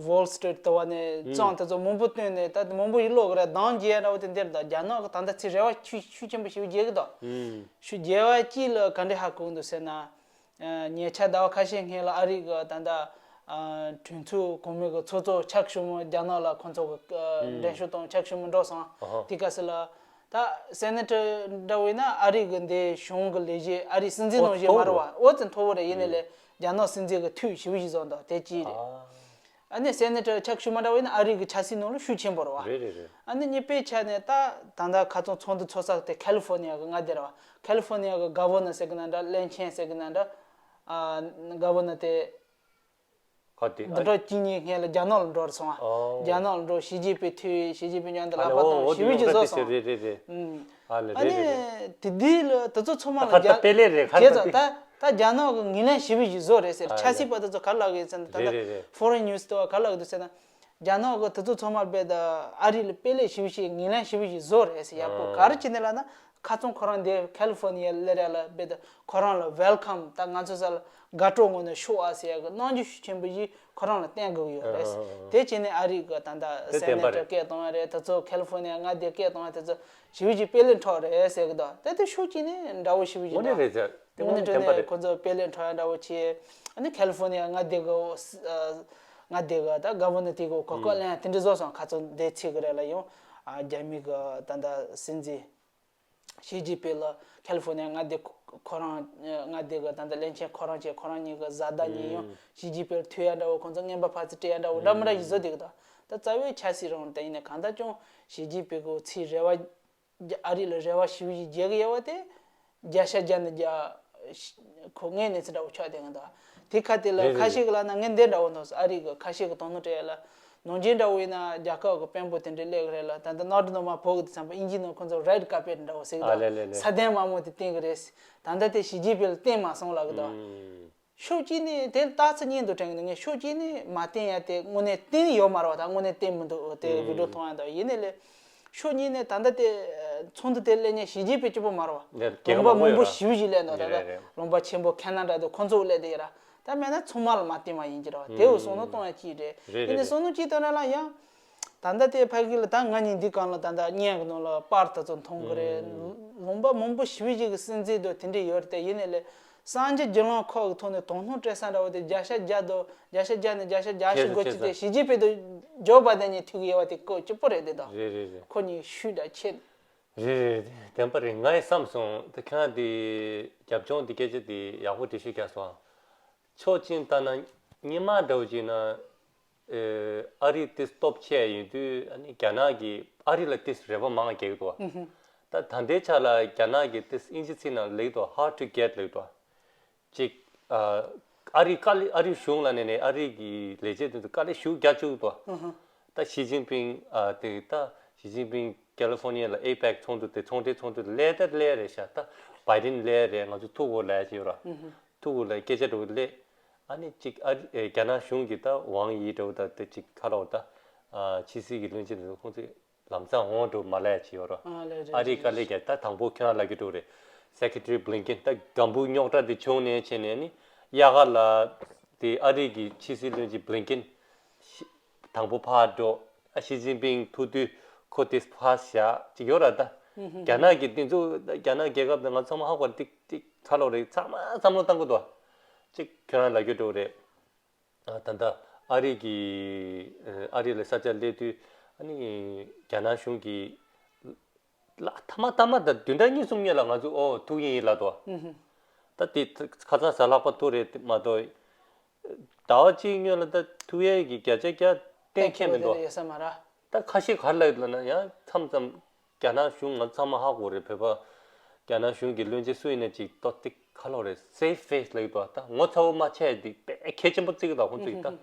ཝོལ་སི་ཊི་རི་ཊི་ལྟ་བ་ནས་ཨུམ་གཙང་དེ་ཚོ་མང་པོ་བཏོན་ནས་ད་མང་པོ་ཡིད་ལོག་གི་རེད། གདངས་རྒྱས་འདྲ་བོ་དེ་འདིར་ད་རྒྱ་ནག་གི་ད་ལྟ་ཚིག་རེ་བ་ཤུགས་ཤུགས་ཆེན་པོ་ཞིག་རྒྱས་གི་འདུག་ཨུམ་ཤུགས་རྒྱས་པ་གཅིག་ལ་ག་འདྲ་ཧ་གོ་གི་འདུག་ཟེར་ན། ཉེ་ཆར་ཟླ་བ་ཁ་ཤས་སྔོན་ལ་ཨ་རི་གི་ད་ལྟ་གྲོས་ཚོགས་གོང་མའི་གི་ཚོགས་གཙོ་ཆག་ཤུ་མ་རྒྱ་ནག་ལ་ཁོང་ཚོ་གི་འགྲན་ཞུགས་དང་ཆག་ཤུ་མ་འགྲོ་སོང་། དེ་ག་སི་ལ་ད་སེ་ནེ་ཊར་འདྲ་བོ་ཡིན་ན་ཨ་རི་གི་འདི་གཞུང་གི་ལས་བྱེད་ཨ་རི་སྲིད་འཛིན་ནང་བཞིན་མ་རེད་བ། ཨོ་ཙི་མཐོ་བོ་རེད། ཡིན་ནའི་ལས་རྒྱ་ནག་སྲིད་འཛིན་གི་འཐུས་ཞེ་པོ་ཞིག་བཟོ་འདུག་དེ་གཅིག་རེད། ཨ་ནི་སེ་ནེ་ཊར་ཆག་ཤུ་མ་འདྲ་བོ་ཡིན་ན་ཨ་རི་གི་ཆབ་སྲིད་ནང་ལ་ཤུགས་ཆེན་པོ་རེད་བ། རེད་རེད་རེད། ཨ་ནི་གཉིས་པའི་ཆ་ནས་ད་ད་ལྟ་ཁ་ཚོན་ཚོགས་འདུ་ཚོགས་ས་དེ་ཁ་ལི་ཧྥོ་ནི་ཡ་གི་མངའ་སྡེ་རེད་བ། ཁ་ལི་ཧྥོ་ནི་ཡ་གི་ག་ཝར་ནར་ཟེར་གི་ན་འདྲ། བློན་ཆེན་ཟེར་གི་ན་འདྲ། ཨ་ག་ཝར་ནར་དེ་ག་དེ་འདི་འདྲ་གཅིག་གཉིས་སྔོན་ལ་རྒྱ་ནག་ལ་འགྲོ་རུ་སོང་བ། ཨོ། རྒྱ་ནག་ལ་འགྲོ། ཞི་ཅིན་ཕིང་ཐུག་ཞི་ཅིན་ཕིང་མཉམ་དུ་ཨ་ལག་ལེ་པ་ཨོ་ཨོ་དང་ཞི་བའི་ཅིག་བཟོ་སོང་། རེད་རེད་རེད། ཨ་ལེ་ཨ་རེད་རེད་རེད། ནི་དེ་དུས་ལ་དེ་ཚོ་ཚང་མ་ལ་ད་རྒྱ་དཔེ་ལེ་རེད། ཁ་རྒྱ་ཚ་ད་ད་རྒྱ་ནག་གི་ངོས་ལེན་ཞི་བའི་ཅིག་བཟོ་རེད་ཟེར། ཨ་ཆབ་ལེ། སྲིད་པ་དེ་ཚོ་ག་ལ་གི་ཟེར་ན་ད་རེད་ད་རེད་རེད། ཕོ་རེན་ནིའུ་སི་དེ་བ་ག་ལ་གི་འདུག་ཟེར་ན། རྒྱ་ནག་གི་དེ་ཚོ་ཚང་མ་རྦད་དེ་ཨ་རི་ལ་དཔེ་ལེགས་ཞེ་པོ་ཞིག་ངོས་ལེན་ཞེ་པོ་ཞིག་བཟོ་རེད་ཟེར། ཡག་པོ་ག་རེ་བྱས་ནས་ལབ་ན། ཁ་ཚོན་ཁོ་རང་འདི་ཁ་ལི་ཧྥོ་ནི་ཡ་སླེབས་རེད་ལ། རྦད་དེ་ཁོ་རང་ལ་ཝེལ་ཁམ། ད་ང་ཚོ་ས་ལ་དགའ་སྤྲོ་ངོས་ནས་ཤོག་ཨ་ཟེར་ཡག་གི་གནང་རྒྱུ་ཤུགས་ཆེན་པོ་ཞིག་ཁོ་རང་ལ་བསྟན་དགོས་ཀྱི་ཡོད་རེད་ཟེར། དེ་བྱས་ནས་ཨ་རི་གི་ད་ལྟ་དེ་སེ་བདེན་པ་ནེ་ཊར་རེད། སྐད་གཏོང་ཡ་རེད། དེ་ཚོ་ཁ་ལི་ཧྥོ་ནི་ཡ་མངའ་སྡེ་སྐད་གཏོང་ཡ་དེ་ཚོ་ཞེ་པོ་ཞིག་དཔེ་ལེགས་འཕྲོ་རེད་ཟེར་གི་འདུག་ད་དེ་ཤུགས་ཆེ་ནས་འདྲ་བོ་ཞེ་པོ་ཞིག་དངོས་གནས་འདུག་རེད་ཟེར། དེ་དངོས་གནས་དྲང་གནས་དཔེ་ལེགས་འཕྲོ་ཡ་འདྲ་བོ་བྱས། ཨ་ནི་ཁ་ལི་ཧྥོ་ནི་ཡ་མངའ་སྡེ་གི་ཨ་མངའ་སྡེ་གི་ད་ག་ཝར་ནར་དེ་གི་གོ་སྐབས་ལེན་དེ་འདྲ་བཟོ་སོང་། ཁ་ཚོན་དེ་ཚིག་གི་རེད་ལ། ཡང་ཨ་རྒྱ་མི་གི་ད་ལྟ་སྲིད་འཛིན་ཞི་ཅིན་ཕིང་ལ་ཁ་ལི་ཧྥོ་ནི་ཡ་མངའ་སྡེ་ཁོ་རང་མངའ་སྡེ་གི་ད་ལྟ་བློན་ཆེན་ཁོ་རང་བྱས། ཁོ་རང་གཉིས་གི་བཟའ་ཟླ་གཉིས་ཡང་ཞི་ཅིན་ཕིང་ལ་ཐུག་ཡ་འདྲ་བོ། ཁོང་ཚོ་རྔན་པ་ཕར་ཚུར་སྤྲད་ཡ་འདྲ་བོ་འདྲ་མི་འདྲ་ཞིག་བཟོ་བསྡད་གི་འདུག་ད་རྩ་བའི་ཆབ་སྲིད་རང་དེ་ཡིན་ནའི་གང་ལྟར་ཀྱང་ཞི་ཅིན་ཕིང་གི་ཚིག་རེ་བ། རྒྱ་ཨ་རི་ལ་རེ་བ་ཞེ་པོ་ཞིག་རྒྱག་གི་ཡོད་པ་དེ་བརྒྱ་ཆ་བརྒྱ་ནས་བརྒྱ་ཁོ་ངའི་གནས་ཚུལ་འདྲ་བོ་ཆགས་བསྡད་ཀྱི་འདུག་དེ་ཁ་དེ་ལ་རེད་རེད་ཁ་རེད། ཤས་ཀྱི་ལབ་ན་ངས་འདི་འདྲ་བོ་འདུག་ཨ་རི་གི་ཁ་ཤས་ཀྱི་དོ་སྣང་སྤྲད་ཡ་ལ། ནང་ཆེན་འདྲ་བོ་ཡིན་ན་རྒྱལ་ཁབ་ཀྱི་དཔོན་པོ་དེ་འདྲས་སླེབས་ཀྱི་རེད་ལ། ད་ལྟ་ནོར་ནོ་མ་བོད་ཀྱི་དུས་ཙམ་པ་དབྱིན་ཇི་ནང་ཁོང་ཚོ་རེད་ཀར་པེཊ་འདྲ་བོ་ཟེར་གི་ཨ་ལེ་ལེ་འདུག་ལེ། ས་གདན་དམར་མོ་དེ་བསྟན་གི་རེད། ད་ལྟ་དེ་ཞི་ཅིན་ཕིང་ལ་བསྟན་མ་སོང་ལབ་གི་འདུག་ཨུམ། ཕྱོགས་གཅིག་ནས་དེ་ལྟ་ཚུལ་གཉིས་འདུག་དྲན་གི་འདུག་ངས་ཕྱོགས་གཅིག་ནས་མ་བསྟན་ཡ་དེ་དངོས་གནས་བསྟན་ཡོད་མ་རེད་བ། ད་དངོས་གནས་བསྟན་མི་འདུག་དེ་ཨུམ། བི་ཌིའོ་མཐོང་ཡ་འདུག་ཡིན་ནའི་ལས་ཕྱོགས་གཉིས་ནས་ད་ལྟ་དེ་ཚོགས་འདུ་དེ་སླེབས་མཁན་ཞི་ཅིན་ཕིང་གཅིག་པོ་མ་རེད་བ། ལས་རྒྱལ་ལུང་པ་ཁབ་མང་པོ་མང་པོ་ཡོད་ར། ཞེ་པོ་ཞིག་སླེབས་འདུག་ད་རེད་ལྟ་རེད། ལུང་པ་ཆེན་པོ་ཁེ་ན་ཌ་འདུག་ཁོང་ཚོ་སླེབས་བསྡད་ཡོད་ར། ད་མེད་ན་ཚང་མ་ལ་མ་བསྟན་པ་ཡིན་གྱི་རེད་བ། དེ་འུ་བསམ་བློ་གཏོང་ཡ་གཅིག་རེད། རེད་ཡིན་ནའི་རེད་བསམ་བློ་གཅིག་བཏོན་ན་ལ་ཡང་། ད་ལྟ་དེ་ཕ་གི་ལ་ད་ང་གཉིས་འདི་གང་ལ་ད་ལྟ་བརྙན་གི་ནང་ལ་པར་དེ་ཚོ་མཐོང་གི་རེད། ཨུམ། ལུང་པ་མང་པོ་ཞེ་པོ་ཞིག་གི་སྲིད་འཛིན་དང་དེ་འདྲས་ཡོད་རེད་དེ། ཡིན་ནའི་ལས་སངས་རྒྱས་དགེ་སློང་ཁག་གི་ཐོག་ནས་དོ་སྣང་སྤྲད་ས་འདྲ་བོ་དེ་བརྒྱ་ཆ་བརྒྱ་དང་བརྒྱ་ཆ་བརྒྱ་ནས་བརྒྱ་ཆ་བརྒྱ་ཞིག་ཁྱེད་ཚོ་འགོ་ཁྱེད་ཚོ་ཅིག་དེ་ཞི་ཅིན་ཕིང་དང་ཇོ་བྷའི་ཌེན་གཉིས་ཐུག་གི་ཡོད་པ་དེ་ཀོ་གཅིག་པོ་རེད་དེ་དང་། རེད་རེད་རེད། ཁོ་གཉིས་ཤུགས་དྲག་ཁྱེད། རེད་རེད་རེད། བདེན་པ་རེད། ང་ཡི་བསམ་སོང་དེ་ཁྱེད་རང་དེ་རྒྱབ་ལྗོངས་དེ་སྐད་ཆ་དེ་ཡག་པོ་འགྲེལ་བཤད་རྒྱག་སོང་། ཕྱོགས་གཅིག་ལྟ་ན་སྔོན་མ་འདྲ་བོ་ཅིག་ན། ཨ་རི་ཏིས་སྟོབས་ཆེ་ཡིན་དུས་ཨ་ནི་རྒྱ་ནག་གིས་ཨ་རི་ལ་ཏིས་རེ་བ་མང་བ་རྒྱག་གི་འདུག་ད་ད་ལྟའི་ཆ་ལ་རྒྱ་ནག་གིས་ཏིས་དབྱིན་ཇི་ཚིག་ནང་ལེགས་འདུག hard to get ལེགས་འདུག་ཅིག་ཨ་རི་དཀའ་ལས། ཨ་རི་གཞུང་ལ་ནས་ནས་ཨ་རི་གི་ལས་བྱེད་དེ་ཚོ་དཀའ་ལས་ཞུ་རྒྱག་བཅུག་འདུག་ད་ཞི་ཅིན་ཕིང་ཨ་དེ་ད་ཞི་ཅིན་ཕིང་ཀེ་ལི་ཧྥོ་ནི་ཡ་ལ་ཨེ་པེག་ཚོགས་འདུ་དེ་ཚོང་འབྲེལ་ཚོགས་འདུ་སླེབས་ད་སླེབས་རེད་ཤག་ད་བྷའི་ཌེན་སླེབས་རེད། ང་ཚོ་ཐུག་དགོས་ལབ་ཀྱི་ཡོད་ར། ཐུག་དགོས་ལབ་སྐད་ཆ་འདྲ་བོ་སླེབས། ཨ་ནི་གཅིག་ཨ་རི་ཨེ་རྒྱ་ནག་གཞུང་གིས་ད་ཝང་ཡི་འདྲ་བོ་ད་དེ་གཅིག་ཁ་རོག་ད་ཨ་ཕྱི་སྲིད་ཀྱི་བློན་ཆེན་དེ་ཚོ་ཁོང་ཚོས་ལམ་སང་འོང་འགྲོ་མ་ལས་བྱས་ཡོད་རོ། ཨ་ལས་རེད། ཨ་རི་དཀའ་ལས་རྒྱག་ད་དང་པོ་ཁྱོད་རང་ལབ་ཀྱི་འདུག་རེད། Secretary Blinken ད་སྒམ་པོ་རྙོག་དྲ་དེ་བྱུང་ནས་བྱས་ནས་ནི་དབྱར་ཁ་ལ་དེ་ཨ་རི་གི་ཕྱི་སྲིད་བློན་ཆེན་Blinken དང་པོ་ཕར་འགྲོ། ཨ་ཞི་ཅིན་ཕིང་ཐུག་དུས་ཁོ་དེ་ཕར་བཞག་ཅིག་ཡོད་ར་ད། རྒྱ་ནག་གི་དེ་ཚོ་རྒྱ་ནག་རྒྱལ་ཁབ་དང་ང་ཚང་མ་ཧ་གོ་ཏིག་ཏིག་ཁ་ལོ་རེད། ཚང་མ་བསམ་བློ་བཏང་གི་འདུག་ཅིག་ཁྱོད་རང་ལབ་ཀྱི་འདུག་རེད། ད་ལྟ་ཨ་རི་གི་ཨ་རི་ལ་ས་ཆ་སླེབས་དུས་ཨ་ནི་རྒྱ་ནག་གཞུང་གིས་ལ་ཐ་མ་ཐ་མ་ད་བདུན་ཕྲག་གཉིས་གསུམ་སྔོན་ལ་ང་ཚོ་ཨོ་ཐུག་གི་ཡིན་ལབ་འདུག་ད་དེ་ཁ་སང་གཟའ་ལྷག་པ་ཐུག་རེད་མ་གཏོགས་ཟླ་བ་གཅིག་སྔོན་ལ་ད་ཐུག་ཡས་ཀྱི་བརྒྱ་ཆ་བརྒྱ་གཏན་འཁེལ་མི་འདུག་ཡོད་ས་མ་རེད། ད་ཁ་ཤས་ག་རེ་ལབ་ཡོད་ལབ་ན་ཡང་མཚམས་མཚམས་རྒྱ་ནག་གཞུང་ང་ཚང་མ་ཧ་གོ་རེད། བོད་པ་རྒྱ་ནག་གཞུང་གི་བློན་ཆེན་སུ་ཡིན་ན་ཅིག་ཏོག་ཙིག་ཁ་ལོ་རེད། སེབ་ཕེ་སི་ལབ་ཡོད་པ་ད་ངོ་ཚ་བོ་མ་ཆགས་ཡ་དེ་དཔེ་གལ་ཆེན་པོ་བརྩི་གི་འདུག་ཁོང་ཚོ་ཡིས་ད།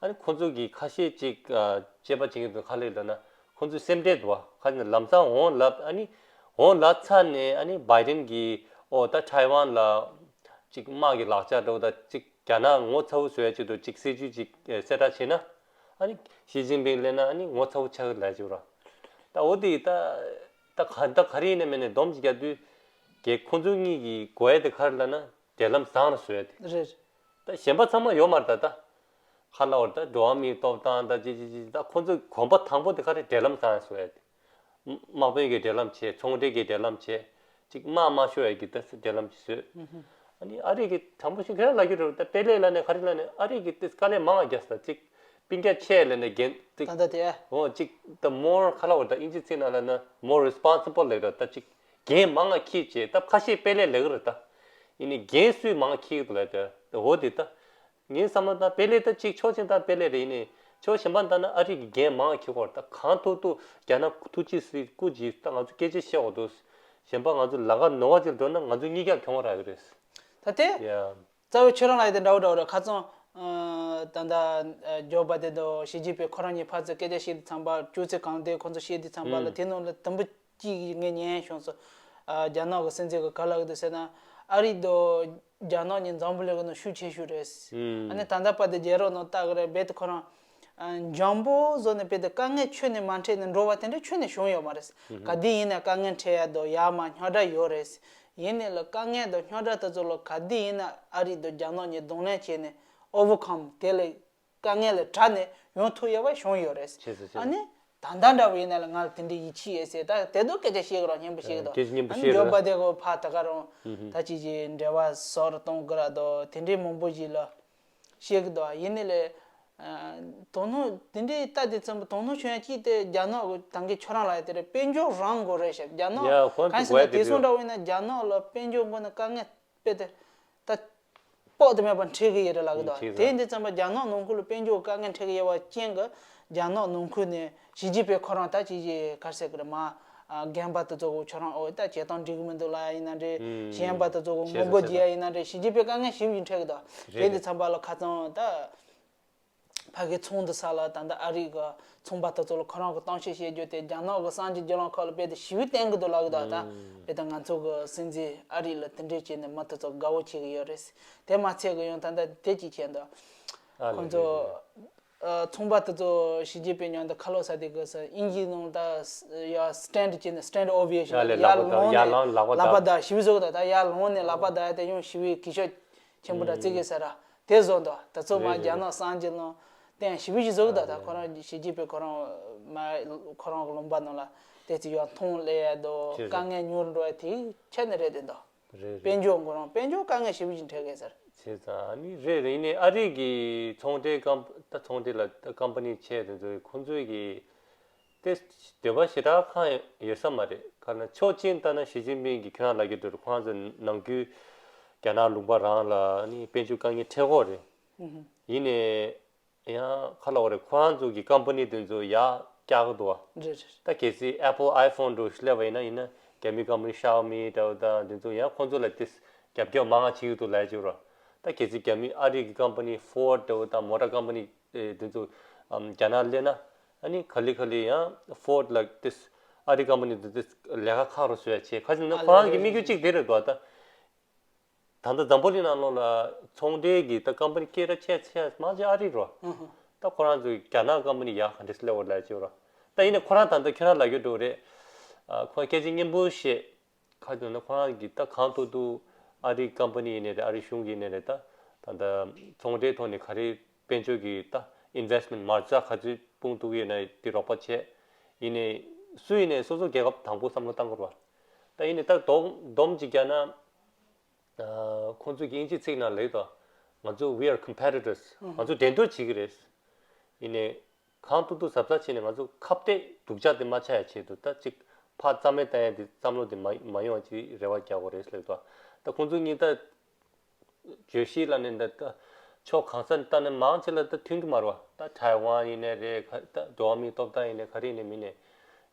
ཨ་ནི་ཁོང་ཚོ་གི་ཁ་ཤས་ཅིག་དཔྱད་པ་བྱེད་མཁན་ཚོ་ག་རེ་ལབ་ན་ཁོང་ཚོའི་སེམས་ཁྲལ་འདུག་བ། ཁ་ཅིག་ལམ་སང་འོང་ལབ་ཨ་ནི་འོང་ལབ་ཚར་ནས་ཨ་ནི་བྷའི་ཌེན་གྱིས་ཨོ་ད་ཐའེ་ཝན་ལ་ཅིག་དམག་གི་ལག་ཆ་འདྲ་བོ་ད་ཅིག་རྒྱ་ནག་ངོ་ཚ་བོ་བཟོ་ཡ་ཆེད་དུ་ཅིག་སྲིད་ཇུས་ཅིག་གསལ་བསྒྲགས་བྱས་ན། ཨ་ནི་ཞི་ཅིན་ཕིང་སླེབས་ན་ཨ་ནི་ངོ་ཚ་བོ་ཆགས་ཀྱི་ལབ་ཅིག་ར། ད་འོ་དེ་ད་ད་ག་ད་ག་རེ་ཡིན་ན་མིན་ན་སྡོམ་ཅིག་རྒྱག་དུས་གལ་ཁོང་ཚོ་གཉིས་ཀྱི་དགོས་ཡ་དེ་ག་རེ་ལབ་ན་འབྲེལ་ལམ་བཟང་ར་བཟོ་ཡ་དེ། རེད། ད་གཞན་པ་ཚང་མ་ཡོད་མ་རེད་ད་ད། ཁ་ལ་བར་ད་འགྲོ་བ་མིའི་ཐོབ་ཐང་ད་ཅི་ཅི་ཅི་ད་ཁོང་ཚོ་གོམ་པ་དང་པོ་དེ་ག་རེ་འབྲེལ་ལམ་བཟང་ར་བཟོ་ཡ་དེ། དམག་དཔོན་གྱི་འབྲེལ་ལམ་བྱས། ཚོང་འབྲེལ་གྱི་འབྲེལ་ལམ་བྱས། ཅིག་དམག་མ་ཤོར་ཡ་གི་ད་འབྲེལ་ལམ་ཅིག་བཟོས། ཨ་ནི་ཨ་རི་གི་དྲང་པོ་ཞིག་ཁྱེད་རང་ལབ་རྒྱུ་རེད་ད། དཔེ་ལེགས་ལབ་ནས་ག་རེ་ལབ་ནས་ཨ་རི་གི་ཏིས་དཀའ་ལས་མང་བ་རྒྱག་ས་ཅིག་སྤུན་ཀྱག་ཆེ་ལབ་ནས་འགན་ཅིག་ད་ལྟ་དེ་ཨ། འོ་ཅིག་the more ཁ་ལ་བ་ད་ཨིན་ཇི་ཚིག་ནང་ལབ་ན་more responsible ལབ་ར་ད་ཅིག་འགན་མང་བ་འཁྱེར་བྱས་ད་ཁ་ཤས་དཔེ་ལེགས་ལབ་གི་རེད་ད། ཡིན་ནི་འགན་སུས་མང་བ་འཁྱེར་གི་འདུག་ལབ་ད་འོ་དེ་ད། ངའི་བསམ་བློ་དང་དཔེ་ལེགས་ད་ཅིག་ཕྱོགས་གཅིག་ད་དཔེ་ལེགས་རེད། ཡིན་ནའི་ཕྱོགས་གཞན་པ་ད་ན་ཨ་རི་གི་འགན་མང་བ་འཁྱེར་གོ་ད་གང་ཐུབ་ཐུབ་རྒྱ་ནག་ཐུགས་རྗེ་གཟིགས་སྐུ་མཁྱེན་ད་ང་ཚོ་སྐད་ཆ་བཤད་འོ་དུ། གཞན་པ་ང་ཚོ་ལམ་ཁ་ནོར་བ་ཅིག་འགྲོ་ན་ང་ཚོ་གཉིས་ཀ་གྱོང་རག་གི་རེད། ད་དེ་ཡ། རྩ་བའི་ཁྱོད་རང་ལ་ཡི་དེ་འདྲ་བོ་འདྲ་བོ་རེད་ཁ་ཚོན། ད་ལྟ་ཇོ་བྷའི་ཌེན་དང་ཞི་ཅིན་ཕིང་ཁོ་རང་གཉིས་ཕར་ཚུར་སྐད་ཆ་བཤད་དུས་ཙམ་པ་ཅུང་ཟད་གང་ལྟར་ཁོ་ཚོ་བཤད་དུས་ཙམ་པ་ལ་དེ་ནང་ལ་དུམ་བུ། གཅིག་ངས་ཉན་བྱུང་སོང་། ཨ། རྒྱ་ནག་གི་སྲིད་འཛིན་གྱིས་ག་ལབ་ཀྱི་འདུག་ཟེར་ན། ཨ་རི་དང་རྒྱ་ནག་གཉིས་འཛམ་བུ་གླིང་གི་ནང་ཤུགས་ཆེ་ཤོས་རེད། ཨ་ནི་ད་ལྟ་བར་དུ་རྒྱལ་རབས་ནང་ལྟ་གི་རེད་རྦད་དེ་ཁོ་རང་། ཨ། འཇམ་པོ་བཟོ་ནས་རྦད་དེ་དཀའ་ངལ་ཁྱོན་ནས་མ་འཕྲད་ནས་འགྲོ་བ་དེ་འདྲ་ཁྱོན་ནས་བྱུང་ཡོད་མ་རེད། ག་དུས་ཡིན་ན་དཀའ་ངལ་འཕྲད་ཡ་དང་ཡར་མར་རྙོག་དྲ་ཡོད་རེད། ཡིན་ནའི་ལ་དཀའ་ངལ་དང་རྙོག་དྲ་དེ་ཚོ་ལ་ག་དུས་ཡིན་ན་ཨ་རི་དང་རྒྱ་ནག་གཉིས་གདོང་ལེན་བྱས་ནས་overcome དེ་ལས། དཀའ་ངལ་ལས་བྲལ་ནས་ཡོང་ཐུབ་ཡོད་པ་བྱུང་ཡོད་རེད། བྱས་ཙང་བྱས་ཙང་། ཨ་ནི་ད་ལྟ་འདྲ་བོ་ཡིན་ན་ལ་ང་ལ་དེ་འདྲའི་ཡིད་ཆེས་ཡོད་ཟེར་ད་དེ་དུས་སྐད་ཆ་བཤད་གི་རོགས་སྙན་པོ་བཤད་གི་འདུག་སྐད་ཆ་སྙན་པོ་ཨ་ནི་བཤད་ཇོ་རོགས་བྷའི་ཌེན་གོ་ཕ་ད་ག་རང་ད་ཅི་ཅི་འབྲེལ་བ་སོར་གཏོང་གི་ར་འདུག་དེ་འདྲའི་མང་པོ་ཞིག་ལ་བཤད་གི་འདུག་ཡིན་ནའི་ལས་དོ་སྣང་དེ་འདྲའི་ལྟ་དེ་ཙམ་པ་དོ་སྣང་བྱུང་ཡ་གཅིག་དེ་རྒྱ་ནག་གི་ད་གིན་ཁྱོད་རང་ལ་ཡ་དེ་རེད་དཔལ་འབྱོར་རང་དགོས་རེད་ཤག་རྒྱ་ནག་ཡ་ཁོང་གང་ཚོ་ཟེར་ན་དགོས་དེ་དེ་སོང་རེད། འདྲ་བོ་ཡིན་ན་རྒྱ་ནག་ལ་དཔལ་འབྱོར་དགོས་ན་དཀའ་ངལ་དཔེ་དེ་ད། དཔག་ཏུ་མེད་པ་འཕྲད་ཀྱི་ཡོད་རེད་ལབ་ཀྱི་འདུག་འཕྲད་ཀྱི་དེ་ཡིན་དུས་ཙམ་པ་རྒྱ་ནག་ནང་ཁུལ་ལ་དཔལ་འབྱོར་དཀའ་ངལ་འཕྲད་ཀྱི་ཡོད་པ་རྐྱེན་གྱིས་རྒྱ་ནག་ནང་ཁུལ་ནས་ཞི་ཅིན་ཕིང་ཁོ་རང་ད་ཅི་ཅི་ག་རེ་ཟེར་གྱི་རེད་མ། རྒན་པ་དེ་ཚོ་གི་ཁྱོད་རང་འོ་ད་བྱེད་སྟངས་འགྲིག་གི་མི་འདུག་ལབ་ཡ་ཡིན་ན་འདྲ། གཞན་པ་དེ་ཚོ་གི་ངོ་རྒོལ་བྱེད་ཡ་ཡིན་ན་འདྲ་ཞི་ཅིན་ཕིང་དཀའ་ངལ་ཞེ་པོ་ཅིག་འཕྲད་ཀྱི་འདུག་དེ་ཡིན་དུས་ཙམ་པ་ལ་ཁ་ཚང་ད། ཕ་གིའི་ཚོང་འདུ་ས་ལ་ད་ལྟ་ཨ་རི་གི་ཚོང་པ་དེ་ཚོ་ལ་ཁོ་རང་གི་གཏམ་བཤད་བྱེད་རྒྱུ་དེ་རྒྱ་ནག་གི་གསར་འགྱུར་བརྒྱུད་ལམ་ཁག་ལ་རྦད་དེ་ཞེ་པོ་བསྟན་གི་འདུག་ལབ་གི་འདུག་ད་རྦད་དེ་ང་ཚོ་གི་སྲིད་འཛིན་ཨ་རི་ལ་དེ་འདྲས་བྱས་ནས་མི་དེ་ཚོ་དགའ་བོ་བྱེད་གི་ཡོད་རེད། དེ་མ་ཚད་གི་ཡང་ད་ལྟ་དེ་གཅིག་བྱས་འདུག་ཨ་ལ་ཁོང་ཚོ་རེད་རེད། ཚོང་པ་དེ་ཚོ་ཞི་ཅིན་ཕིང་མཉམ་དུ་ཁ་ལོ་ཟ་དེ་གི་ས་དབྱིན་ཇིའི་ནང་ད་ཡ་stand བྱས་ནས་stand ovation ཡ་ལས་ཡར་ལག་པ་ལོང་ནས་ཡར་ལོང་ལག་པ་ལག་པ་བརྡབ་བརྡབ་ཞེ་པོ་བཟོ་གི་འདུག་ད་ཡར་ལོང་ནས་ལག་པ་བརྡབ་ཡ་དེ་ཡང་ཞེ་པོ་གི་ཤོག་ཆེན་པོ་འདྲ་བརྩི་གི་ཟེར་ར། དེ་བཟོ་འདུག་ད་ཚོད་མ་རེད་རྒྱ་ནག་གསར་འགྱུར་ནང་བསྟན་ཞེ་པོ་ཞིག་བཟོ་གི་འདུག་ད་ཁོ་རང་ཞི་ཅིན་ཕིང་ཁོ་རང་མ་ཁོ་རང་གི་ལུང་པ་ནང་ལ་དེ་ཚོ་ཡར་མཐོང་སླེབས་ཡ་འདུག་དཀའ་ངལ་མྱུར་འགྲོ་ཡ་དེ་ཆ་ནས་རེད་དེ་འདུག་རེད་རེད། དཔལ་འབྱོར་ཁོ་རང་དཔལ་འབྱོར་དཀའ་ངལ་ཞེ་པོ་ཞིག་འཕྲད་གི་ཟེར། བྱས་ཙང་ཨ་ནི་རེད་རེད། ཡིན་ནའི་ཨ་རི་གི་ཚོང་འབྲེལ་ཀམ་ད་ཚོང་འབྲེལ་ལ་ཀམ་པ་ནི་ཆེ་དེ་ཚོ་ཁོང་ཚོའི་གི་དེ་འདོད་པ་ཞེ་དྲག་གང་ཡོད་ས་མ་རེད། ག་ན་ཕྱོགས་གཅིག་ལྟ་ན་ཞི་ཅིན་ཕིང་གིས་ཁྱོད་རང་ལབ་ཀྱི་འདུག་ཁོ་རང་ཚོ་ནམ་རྒྱུན་རྒྱ་ནག་ལུང་པ་རང་ལ་ནི་དཔལ་འབྱོར་དཀའ་ངལ་འཕྲད་ཀྱི་ཡོད་རེད། ཡིན་ནའི་ཡང་ག་ལབ་དགོས་རེད། ཁོ་རང་ཚོ་གི་ཀམ་པ་ནི་དེ་ཚོ་ཡར་བཀྱག་གི་འདུག་བ། རེད་རེད། ད་གལ་སྲིད་Apple iPhone འདྲ་བོ་ཞིག་སླེབས་པ་ཡིན་ན་ཡིན་ན་རྒྱ་མི་ཀམ་པ་ནི་Xiaomi འདྲ་བོ་དང་དེ་ཚོ་ཡང་ཁོང་ཚོ་ལ་དེ་རྒྱབ་སྐྱོར་མང་ང་བྱེད་ཀྱི་འདུག་ལབ་ཀྱི་ཡོད་རེད། ད་གལ་སྲིད་རྒྱ་མི་ཨ་རི་གི་ཀམ་པ་ནི་Ford འདྲ་བོ་དང་མོ་ཊ་ཀམ་པ་ནི་ཨེ་དེ་ཚོ་ཨམ་རྒྱ་ནག་སླེབས་ན་ཨ་ནི་ག་ལེ་ག་ལེ་ཡང་Ford ལ་དེ་ཨ་རི་ཀམ་པ་ནི་དེ་དེ་ལས་ཀ་ཁག་རུ་བཟོ་ཡ་བྱས། ཁ་ཅིག་ན་ཨ་ཁོ་རང་གི་དམིགས་ཡུལ་གཅིག་དེ་རེད་འདུག་ད་ད་ལྟ་འཛམ་བུ་གླིང་ནང་ལོགས་ལ་ཚོང་འབྲེལ་གྱི་ད་ཀམ་པ་ནི་སྐད་གྲགས་ཆེ་ཆེ་མང་ཆེ་ཨ་རི་རོ། ད་ཁོ་རང་ཚོ་རྒྱ་ནག་ཀམ་པ་ནི་ཡག་ག་འདྲས་སླེབས་པ་ལབ་ཀྱི་ཡོད་རོ། ད་ཡིན་ན་ཁོ་རང་ད་ལྟ་ཁྱོད་རང་ལབ་རྒྱུ་འདྲ་བོ་རེད། ཨ་ཁོ་སྐད་ཆ་སྙན་པོ་བཤད། ཁ་ཅིག་ན་ཁོ་རང་གིས་ད་གང་ཐུབ་ཐུབ་ཨ་རི་ཀམ་པ་ནི་ཡིན་ནའི་རེད། ཨ་རི་གཞུང་གིས་ཡིན་ནའི་རེད། ད་ད་ལྟ་ཚོང་འབྲེལ་ཐོག་ནས་ག་རེ་དཔལ་འབྱོར་གྱི་ད་ཨིན་ཝེ་སི་མེན་ཊི་མ་རྩ་ག་ཚོད་སྤུངས་ཐུབ་ཀྱི་ཡོད་ན་དེ་རོགས་པ་བྱས། ཡིན་ནའི་སུ་ཡིན་ནའི་སོ་སོ་རྒྱལ་ཁབ་དང་པོ་བསམ་བློ་བཏང་དགོས་རེད་བ། ད་ཡིན་ནའི་ད་སྡོམ་སྡོམ་ཅིག་བརྒྱབ་ན། ཁོང་ཚོས་དབྱིན་ཇིའི་ཚིག་ནང་ལབ་ཀྱི་འདུག་ང་ཚོ་we are competitors། ང་ཚོ་འགྲན་བསྡུར་བྱེད་ཀྱི་རེད། ཡིན་ནའི་གང་ཐུབ་ཐུབ་གཟབ་གཟབ་བྱས་ནས་ང་ཚོ་ཁ་གཏད་སྡུག་ཅག་དེ་མ་ཆགས་ཡ་ཆེད་དུ། ད་ཅིག་ཕར་རྩ་མེད་བཏང་ཡ་དེ་བསམ་བློ་དེ་མ་མ་ཡོང་བ་ཅིག་རེ་བ་རྒྱག་དགོས་རེད་ལབ་འདུག་ད་ཁོང་ཚོ་གཉིས་ད་བརྗོད་གཞི་ལ་ནས་ད་ད་ཕྱོགས་གང་ས་ནས་ལྟ་ན་མང་ཆེ་ལ་ད་མཐུན་གྱི་མ་རེད་བ། ད་ཐའེ་ཝན་ཡིན་ནའི་རེད། ཁ་ད་འགྲོ་བ་མིའི་ཐོབ་ཐང་ཡིན་ནའི་ག་རེ་ཡིན་ནའི་མིན་ནའི་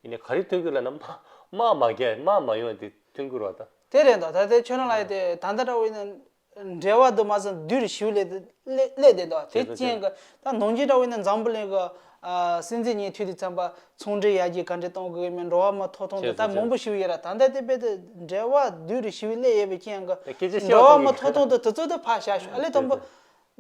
ཡིན་ནའི་ག་རེ་མཐུན་གྱི་ལབ་ན་དམག་དམག་མ་རྒྱག་དམག་མ་ཡོང་བ་དེ་མཐུན་གྱི་རེད་བ། ད་དེ་རེད་འདུག་ད་དེ་ཁྱོད་རང་ལ་ཡོད་དེ་ད་ལྟ་འདྲ་བོ་ཡིན་ན། འབྲེལ་བ་དུ་མ་ཟད་བསྡུར་ཞིབ་ལས་ལས་ལས་དེ་འདུག་དེ་རྐྱེན་གྱིས་ད་ནང་ཆེན་འདྲ་བོ་ཡིན་ན་འཛམ་བུ་གླིང་གི་ཨ་སྲིད་འཛིན་གཉིས་ཐུག་དུས་ཙམ་པ་ཚོང་འབྲེལ་ཡར་རྒྱས་ག་འདྲས་གཏོང་དགོས་ཀྱི་མིན། འགྲོ་བ་མི་ཐོབ་ཐང་དེ་ད་མང་པོ་ཞིག་ཡོད་ར། ད་ལྟ་དེ་དཔེ་དེ་འབྲེལ་བ་བསྡུར་ཞིབ་ལས་ཡོད་པའི་རྐྱེན་གྱིས་འགྲོ་བ་མི་ཐོབ་ཐང་དེ་དེ་ཚོ་དེ་ཕར་བཞག་ཤོག་ཨ་ལས་དང་པོ་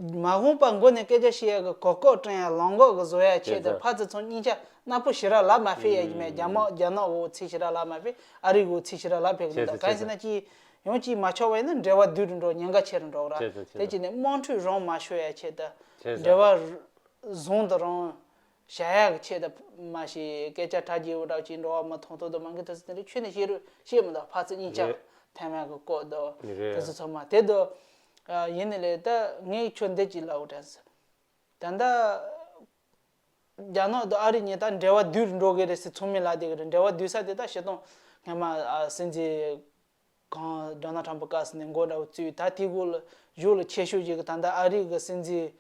མ་འོངས་པ་མགོ་ནས་སྐད་ཆ་བཤད་ཡ་གི་གོ་སྐབས་སྤྲད་ཡ་ལམ་ཁ་གི་བཟོ་ཡ་ཆེད་དུ་ཕར་ཚུར་ཚོང་སྙིང་ཆ་ནག་པོ་ཞེ་དྲག་ལབ་མ་ཕེབས་ཡ་གི་མེད། རྒྱ་དམག་རྒྱ་ནག་འོག་ཚིག་ཞེ་དྲག་ལབ་མ་ཕེབས། ཨ་རི་འོག་ཚིག་ཞེ་དྲག་ལབ་ཕེབས་གི་མི་འདུག་གང་ཡིན་ཟེར་ན་ཅི། ཡང་གཅིག་མ་ཆོག་པ་ཡིན་ན་འབྲེལ་བ་བསྡུར་འགྲོ་ཉེན་ཁ་ཆེ་རུ་འགྲོ་ར། བྱས་ཙང་བྱས་དེ་ཙང་བྱས་ནས་དམག་འཁྲུག་རང་མ་ཤོར་ཡ་ཆེད་དུ་བྱས་ཙང་འབྲེལ་བ་བཟུང་དུ་རང་བཞག་ཡ་གི་ཆེད་དུ་མ་གཞི་སྐད་ཆ་གྲ་རྒྱས་པོ་འདྲ་ཅིག་འགྲོ་བ་མི་ཐོང་ཐོག་ཏུ་མང་གི་དུ་ཙི་དེ་འདྲ་ཁྱོན་ནས་བཤད་རུ་བཤད་མི་འདུག་ཕར་ཚུར་སྙིང་ཆ་རེད། ཐལ་མ་གི་སྐོར་དུ་རེད། དེ་ཚོ་ཚང་མ་དེ་དུ་ཡིན་ནི་ལས་ད་ངས་ཁྱོད་འདི་ཅིག་ལབ་དྲན་སོང་། ད་ལྟ་རྒྱ་ནག་དང་ཨ་རི་གཉིས་ད་འབྲེལ་བ་བསྡུར་འགྲོ་གི་རེད་ཟེར་ཚོགས་མི་ལ་དེ་གི་རེད། འབྲེལ་བ་བསྡུར་ས་དེ་ད་སྤྱིར་བཏང་སྔ་མ་ཨ་སྲིད་འཛིན་གང་ཌོ་ནལ་ཊམ་པ་སྐབས་སུ་ནས་འགོ་འདྲ་བོ་བཙུགས། ད་དེ་གོ་ལ་གཞུག་ལ་ཆེ་ཤོས་ཅིག་གི་ད་ལྟ་ཨ་རི་གི་སྲིད་འཛིན་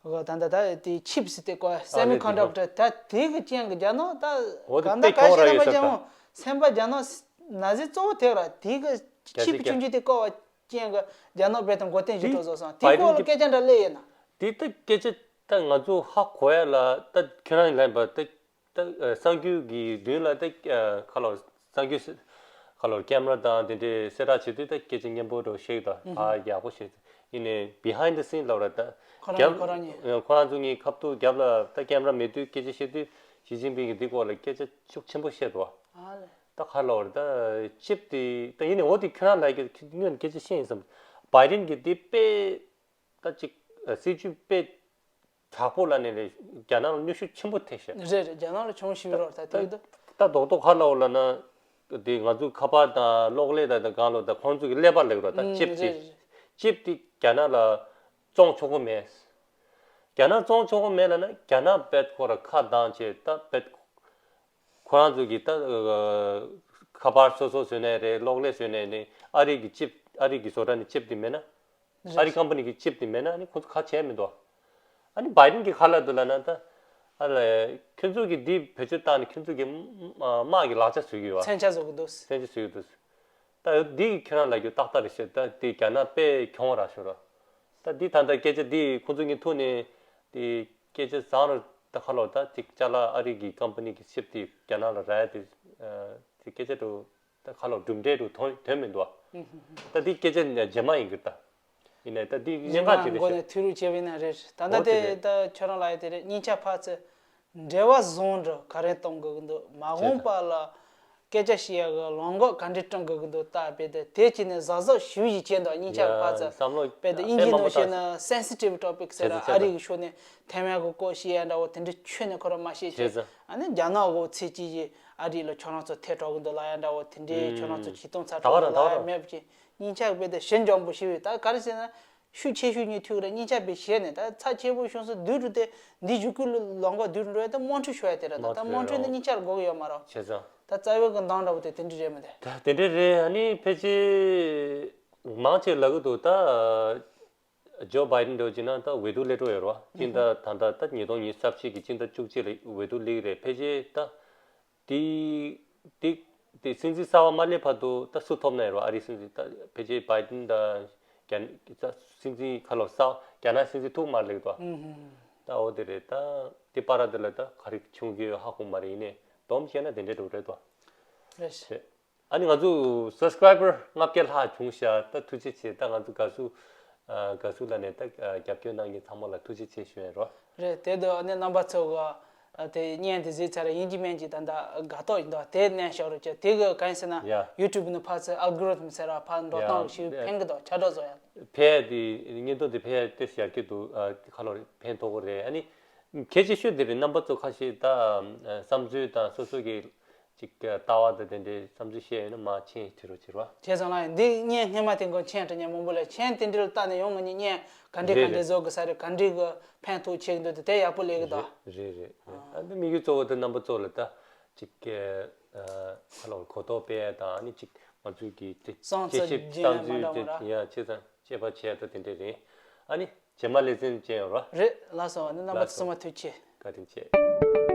གི་ད་ལྟ་ད་དེ་ཆིབ་སི་དེ་གོ་སེ་མི་ཀོན་ཌག་ཊར་ད་དེ་གི་རྐྱེན་གི་རྒྱ་ནག་ད་འོ་དེ་གང་ད་དཔེ་གང་གྱོང་ཤེས་ར་ན་མ་ཡོད་ས་རྐྱང་ད་སེམས་པ་རྒྱ་ནག་ན་ཟེར་གཙོ་བོ་དེ་ར་དེ་གི་ཆིབ་ཆུང་ཆུང་དེ་བཀོལ་བ་རྐྱེན་གྱིས་རྒྱ་ནག་རྦད་དེ་མགོ་རྟིང་ཞིག་འགྲོ་བཟོ་སོང་། དེ་སྐོར་ལ་སྐད་ཆ་འདྲ་སླེབས་ཡོད་ན། དེ་ད་སྐད་ཆ་ད་ང་ཚོ་ཧ་གོ་ཡ་ལ་ད་ཁྱོད་རང་ལན་པ་ད་ད་གསར་འགྱུར་གྱི་མདུན་ལ་ད་ཁ་ལོ་གསར་འགྱུར་ཁ་ལོ་ཀེམ་ར་དང་དེ་འདྲའི་གསལ་བསྒྲགས་བྱེད་དུས་ད་སྐད་ཆ་སྙན་པོ་འགྲོ་ཤེས་ད་ཧ་ཡག་པོ་ཤེས། ཡིན་ནའི་བྷི་ཧའིན་ཌི་སིན་ལབ་ར་ད་ཁོ་རང་ཁོ་རང་ཉིད་ཁོ་རང་ཚོ་གཉིས་ཁ་ཐུག་རྒྱབ་ལ་ད་ཀེམ་ར་མེད་དུས་སྐད་ཆ་བཤད་དུས་ཞི་ཅིན་ཕིང་གིས་འདི་སྐོར་ལ་སྐད་ཆ་ཤུགས་ཆེན་པོ་བཤད་འདུག་ཨ་ལས། ད་ཁ་ལོ་རེད། ད་ཅིབ་དེ་ད་ཡིན་ནའི་འོ་དེ་ཁྱོད་རང་ལ་ཡ་སྔོན་སྐད་ཆ་བཤད་ཡིན་བསམ། བའི་ཌེན་གྱི་དེ་དཔེ་ད་ཅིག་སྲིད་ཇུས་དཔེ་དྲག་པོ་ལ་ནས་རེད། རྒྱ་ནག་ལ་གནོན་ཤུགས་ཆེན་པོ་ཐེབས་ཤག་རེད་རེད། རྒྱ་ནག་ལ་བྱུང་ཞིག་རོགས་ད་དེ་ད་ད་རྡོག་རྡོག་ཁ་ལོ་ལ་ན་དེ་ང་ཚོའི་ཁ་པར་དང་གློག་ཀླད་དང་དང་གང་ལོ་ད་ཁོང་ཚོ་གི་ཀླད་པ་ལེགས་རོགས་ད་ཨུམ་ཅིབ་དེ་རེད་རེད། ཅིབ་དེ་རྒྱ་ནག་ལ་བཙོང་ཆོག་གི་མེད། རྒྱ་ནག་བཙོང་ཆོག་གི་མེད་ལ་ན་རྒྱ་ནག་དཔེ་ཁོ་ར་ཁ་གདངས་བྱས་ད་དཔེ། ཁོ་རང་ཚོ་གིས་ད་ཁ་པར་སོ་སོ་བཟོས་ནའི་རེད། གློག་ཀླད་བཟོས་ནའི་རེད། ཨ་རི་གི་ཅིབ་ཨ་རི་གི་བཟོ་གྲྭ་ནས་ཅིབ་དེ་མེད་ན། ཨ་རི་ཀམ་པ་ནི་གི་ཅིབ་དེ་མེད་ན་ནི་ཁོ་ཚོ་ཁ་བྱས་མི་འདུག་ཨ་ནི་བའི་ཌེན་གི་ཁ་ལ་དུ་ལ་ན་ད་ཨ་ལ་ཁྱོད་ཚོ་གི་འདི་བེད་སྤྱོད་བཏང་ནས་ཁྱོད་ཚོ་གི་དམག་གི་ལག་ཆ་བཟོ་གི་ཡོད་བ། མཚོན་ཆ་བཟོ་གི་འདུག་མཚོན་ཆ་བཟོ་གི་འདུག་ད་འདི་གི་ཁྱོད་རང་ལ་རྒྱུ་ཏག་ཏག་རེད་ཤག་ད་འདི་རྒྱ་ནག་དཔེ་གྱོང་རག་ཤོར་ར། ད་འདི་ད་ལྟ་སྐད་ཆ་འདི་ཁོ་ཚོ་གཉིས་ཐུག་ནས་དེ་སྐད་ཆ་བཟང་རུ་ད་ཁ་ལོ་ད་ཅིག་ཅ་ལག་ཨ་རི་གི་ཀམ་པ་ནི་གི་ཆིབ་དེ་རྒྱ་ནག་ལ་རག་ཡ་དེ་དེ་སྐད་ཆ་དུ་ད་ཁ་ལོ་གྲུབ་འབྲས་དུ་ཐོན་ཐོན་མི་འདུག་ཨ། ད་འདི་སྐད་ཆ་རྗེས་མ་ཡིན་གི་ད་ཡིན་ནའི་ད་འདི་སྙན་ངག་ཅིག་རེད་ཤག་མགོ་ནས་ཐོས་རུ་བྱས་པ་ཡིན་ན་རེད། ད་ལྟ་འོ་དེ་དེ་རེད། ད་ཁྱོད་རང་ལ་ཡ་དེ་རེད། སྙིང་ཆ་ཕར་ཚུར་འབྲེལ་བ་བཟུང་རུ་ག་རེ་གཏོང་དགོས་ཀྱི་འདུག་མ་འོངས་པ་ལ་སྐད་ཆ་བཤད་ཡག་གི་ལམ་ཁ་ག་འདྲས་བསྐྲུན་དགོས་ཀྱི་འདུག་ད་དཔེ་དེ་དེ་བྱས་ནས་གཟབ་གཟབ་ཞུ་ཡི་བྱས་འདུག་སྙིང་ཆ་ཡ་ཕར་ཚུར་བསམ་བློ་དཔེ་དེ་དབྱིན་དཔེ་ཇི་མང་ནང་པོ་བཞིན་བཏང་ན་སེན་སི་ཊིབ་ཊོ་པིག་ཟེར་ར། བྱས་ཙང་ཨ་རི་གི་ཕྱོགས་ནས་ཐལ་མོ་གི་སྐོར་བཤད་ཡ་འདྲ་བོ་དེ་འདྲས་ཁྱོན་ནས་ཁོ་རང་མ་བཤད་བྱས་ཙང་ཨ་ནི་རྒྱ་ནག་འོག་ཚིག་གཅིག་གིས་ཨ་རི་ལ་ཁྱོད་རང་ཚོ་ཐལ་དྲགས་ཀྱི་འདུག་ལབ་ཡ་འདྲ་བོ་དེ་འདྲས་ཁྱོད་རང་ཚོ་ཇུས་གཏོང་ཚ་དྲགས་ལབ་ཡ་མེད་པ་ཅིག་སྙིང་ཆ་དཔེ་དེ་ཞེ་འཇམ་པོ་ཞིག་ཡོད། ད་ག་རེ་ཟེར་ན། ཤུགས་ཆེ་ཤོས་གཉིས་ཐུག་རེད། སྙིང་ཆ་བེད་ཞེ་ནས་ད་ཚ་ཆེ་པོ་ཤོང་ས་བསྡུས་འགྲོ་དེ་འདི་བཞུགས་ཁུལ་ལོང་ག་བསྡུས་འགྲོ་ཡ་ད་དམག་འཁྲུག་ཤོར་ཡ་དེ་རེད། ད་ད་དམག་འཁྲུག་འདི་སྙིང་ཆར་དགོས་ཀྱི་ཡོད་མ་རེད། བྱས་ཙང་ད་རྩ་བའི་གི་འདང་འདྲ་བོ་དེ་དེ་འདྲ་རེད་མི་འདུག་ད་དེ་འདྲ་རེད། ཨ་ནི་ཕལ་ཆེར་མང་ཆེ་ལབ་གི་འདུག་ད་ཇོ་བྷའི་ཌེན་འདྲ་བོ་བྱས་ན་ད་འོས་བསྡུ་སླེབས་འགྲོ་ཡོད་རེད་བ། སྤྱི་ཟླ་ད་ད་ད་ཉིས་སྟོང་ཉི་ཤུ་རྩ་གཅིག་གི་སྤྱི་ཟླ་བཅུ་གཅིག་ལ་འོས་བསྡུ་སླེབས་ཀྱི་རེད། ཕལ་ཆེར་ད། དེ་དེ་དེ་སྲིད་འཛིན་གསར་པ་མ་སླེབས་བར་དུ་ད་སུ་ཐོབ་ན་ཡོད་རེད་བ། ཨ་རིའི་སྲིད་འཛིན་ད་ཕལ་ཆེར་བྷའི་ཌེན་དང་རྒྱ་ད་སྲིད་འཛིན་ཁ་ལོ་གསར་རྒྱ་ནག་སྲིད་འཛིན་ཐུག་མ་སླེབས་དོ། ད་འོ་དེ་རེད། ད་དེ་བར་དེ་ལ་ད་ག་རེ་བྱུང་གི་ཡོད་ཧ་གོ་མ་རེད། ཡིན་ནའི་སྡོམ་བྱས་ན་དེ་འདྲའི་འགྲོ་རེད་དོ། རེད། ཨ་ནི་ང་ཚོ་སབ་སི་ཀ་རའི་བར་ལྔ་བརྒྱ་ལྷག་བྱུང་ཤག་ད་ཐུགས་རྗེ་ཆེ། ད་ང་ཚོ་དགའ་བསུ་ཨ་དགའ་བསུ་ལ་ནས་ད་ཨ་རྒྱབ་སྐྱོར་གནང་མཁན་ཚང་མ་ལ་ཐུགས་རྗེ་ཆེ་ཞུ་ཡ་རོ། རེད། དེ་དུ་ཨ་ནི་རྣམ་པ་ཚོ་ག་ཨ་དེ་བརྙན་དེ་གཟིགས་ཚར་ཡིན་གཅིག་མིན་གཅིག་ད་ད་དགའ་ཏོག་ཡིན་དོ་དེ་ནས་ཤོག་རོགས་བྱས། དེ་གི་གང་ཡིན་ཟེར་ན་ཡ་ཡུ་ཊུབ་ནི་ཕར་ཚུར་ཨལ་གོ་རི་ཐམ་ཟེར་བ་ཕར་འགྲོ་ཡ་སྟངས་ལ་ཞིག་ཡ་ཕན་གི་འདུག་ཆ་འདྲ་བཟོ་ཡ། ཕན་དེ་བརྙན་ཐུང་དེ་ཕན་ཏོག་ཙམ་ཡར་རྒྱས་འདུག་ཨ་ཁ་ལོ་ཕན་ཐོགས་གི་རེད། ཨ་ནི་གལ་ཆེ་ཤོས་དེ་རེད། རྣམ་པ་ཚོ་ཁ་ཤས་ད་ཨ་བསམ་ཚུལ་དང་སོ་སོ་གི་ ཅིག་ལྟ་བ་དང་དེ་འདྲའི་བསམ་ཚུལ་བཤད་ཡོད་ན་མ་མཆན་དེ་རུ་བྱེད་རོགས། བྱས་ཙང་ལ་འདི་བརྙན་སྔས་མ་དེ་འགོ་མཆན་དྲི་ཉན་མང་པོ་ལ་མཆན་དེ་འདྲའི་ལ་ལྟ་ནས་ཡོང་ངེད་གཉིས་བརྙན་ག་འདྲའི་རེད་ག་འདྲའི་རེད། བཟོ་དགོས་ས་རེད། ག་འདྲའི་གི་ཕན་ཐོགས་ཆེ་གི་འདུག་དེ་དེ་ཡག་པོ་ལས་གི་ད། རེད་རེད་རེད། ཨ་འདི་དམིགས་ཡུལ་གཙོ་བོ་དེ་རྣམ་པ་ཚོ་ལ་ད་ཅིག་ཁ་ལོ་གོ་རྟོགས་སྤེལ་ཡ་དང་ཨ་ནི་ཅིག་ང་ཚོའི་གི་དེ་སང་དཔྱད་ཞིབ་ཚ་བཏང་རྒྱུ་ཡིན་མ་འདྲ་བ་ར། ཚོའི་ཡ་བྱས་ཙང་དཔྱད་པ་བྱས་ད་དེ་འདྲ་རེད། ཨ་ནི་རྗེས་མ་ལེ་ཚན་ཅན་ཡོད་ར། རེད་ལགས་སོ། ཨ་ནི་རྣམ་པ་ཚོ་ཚང་མ་ཐུགས་རྗེ་ཆེ། བཀའ་དྲིན་ཆེ།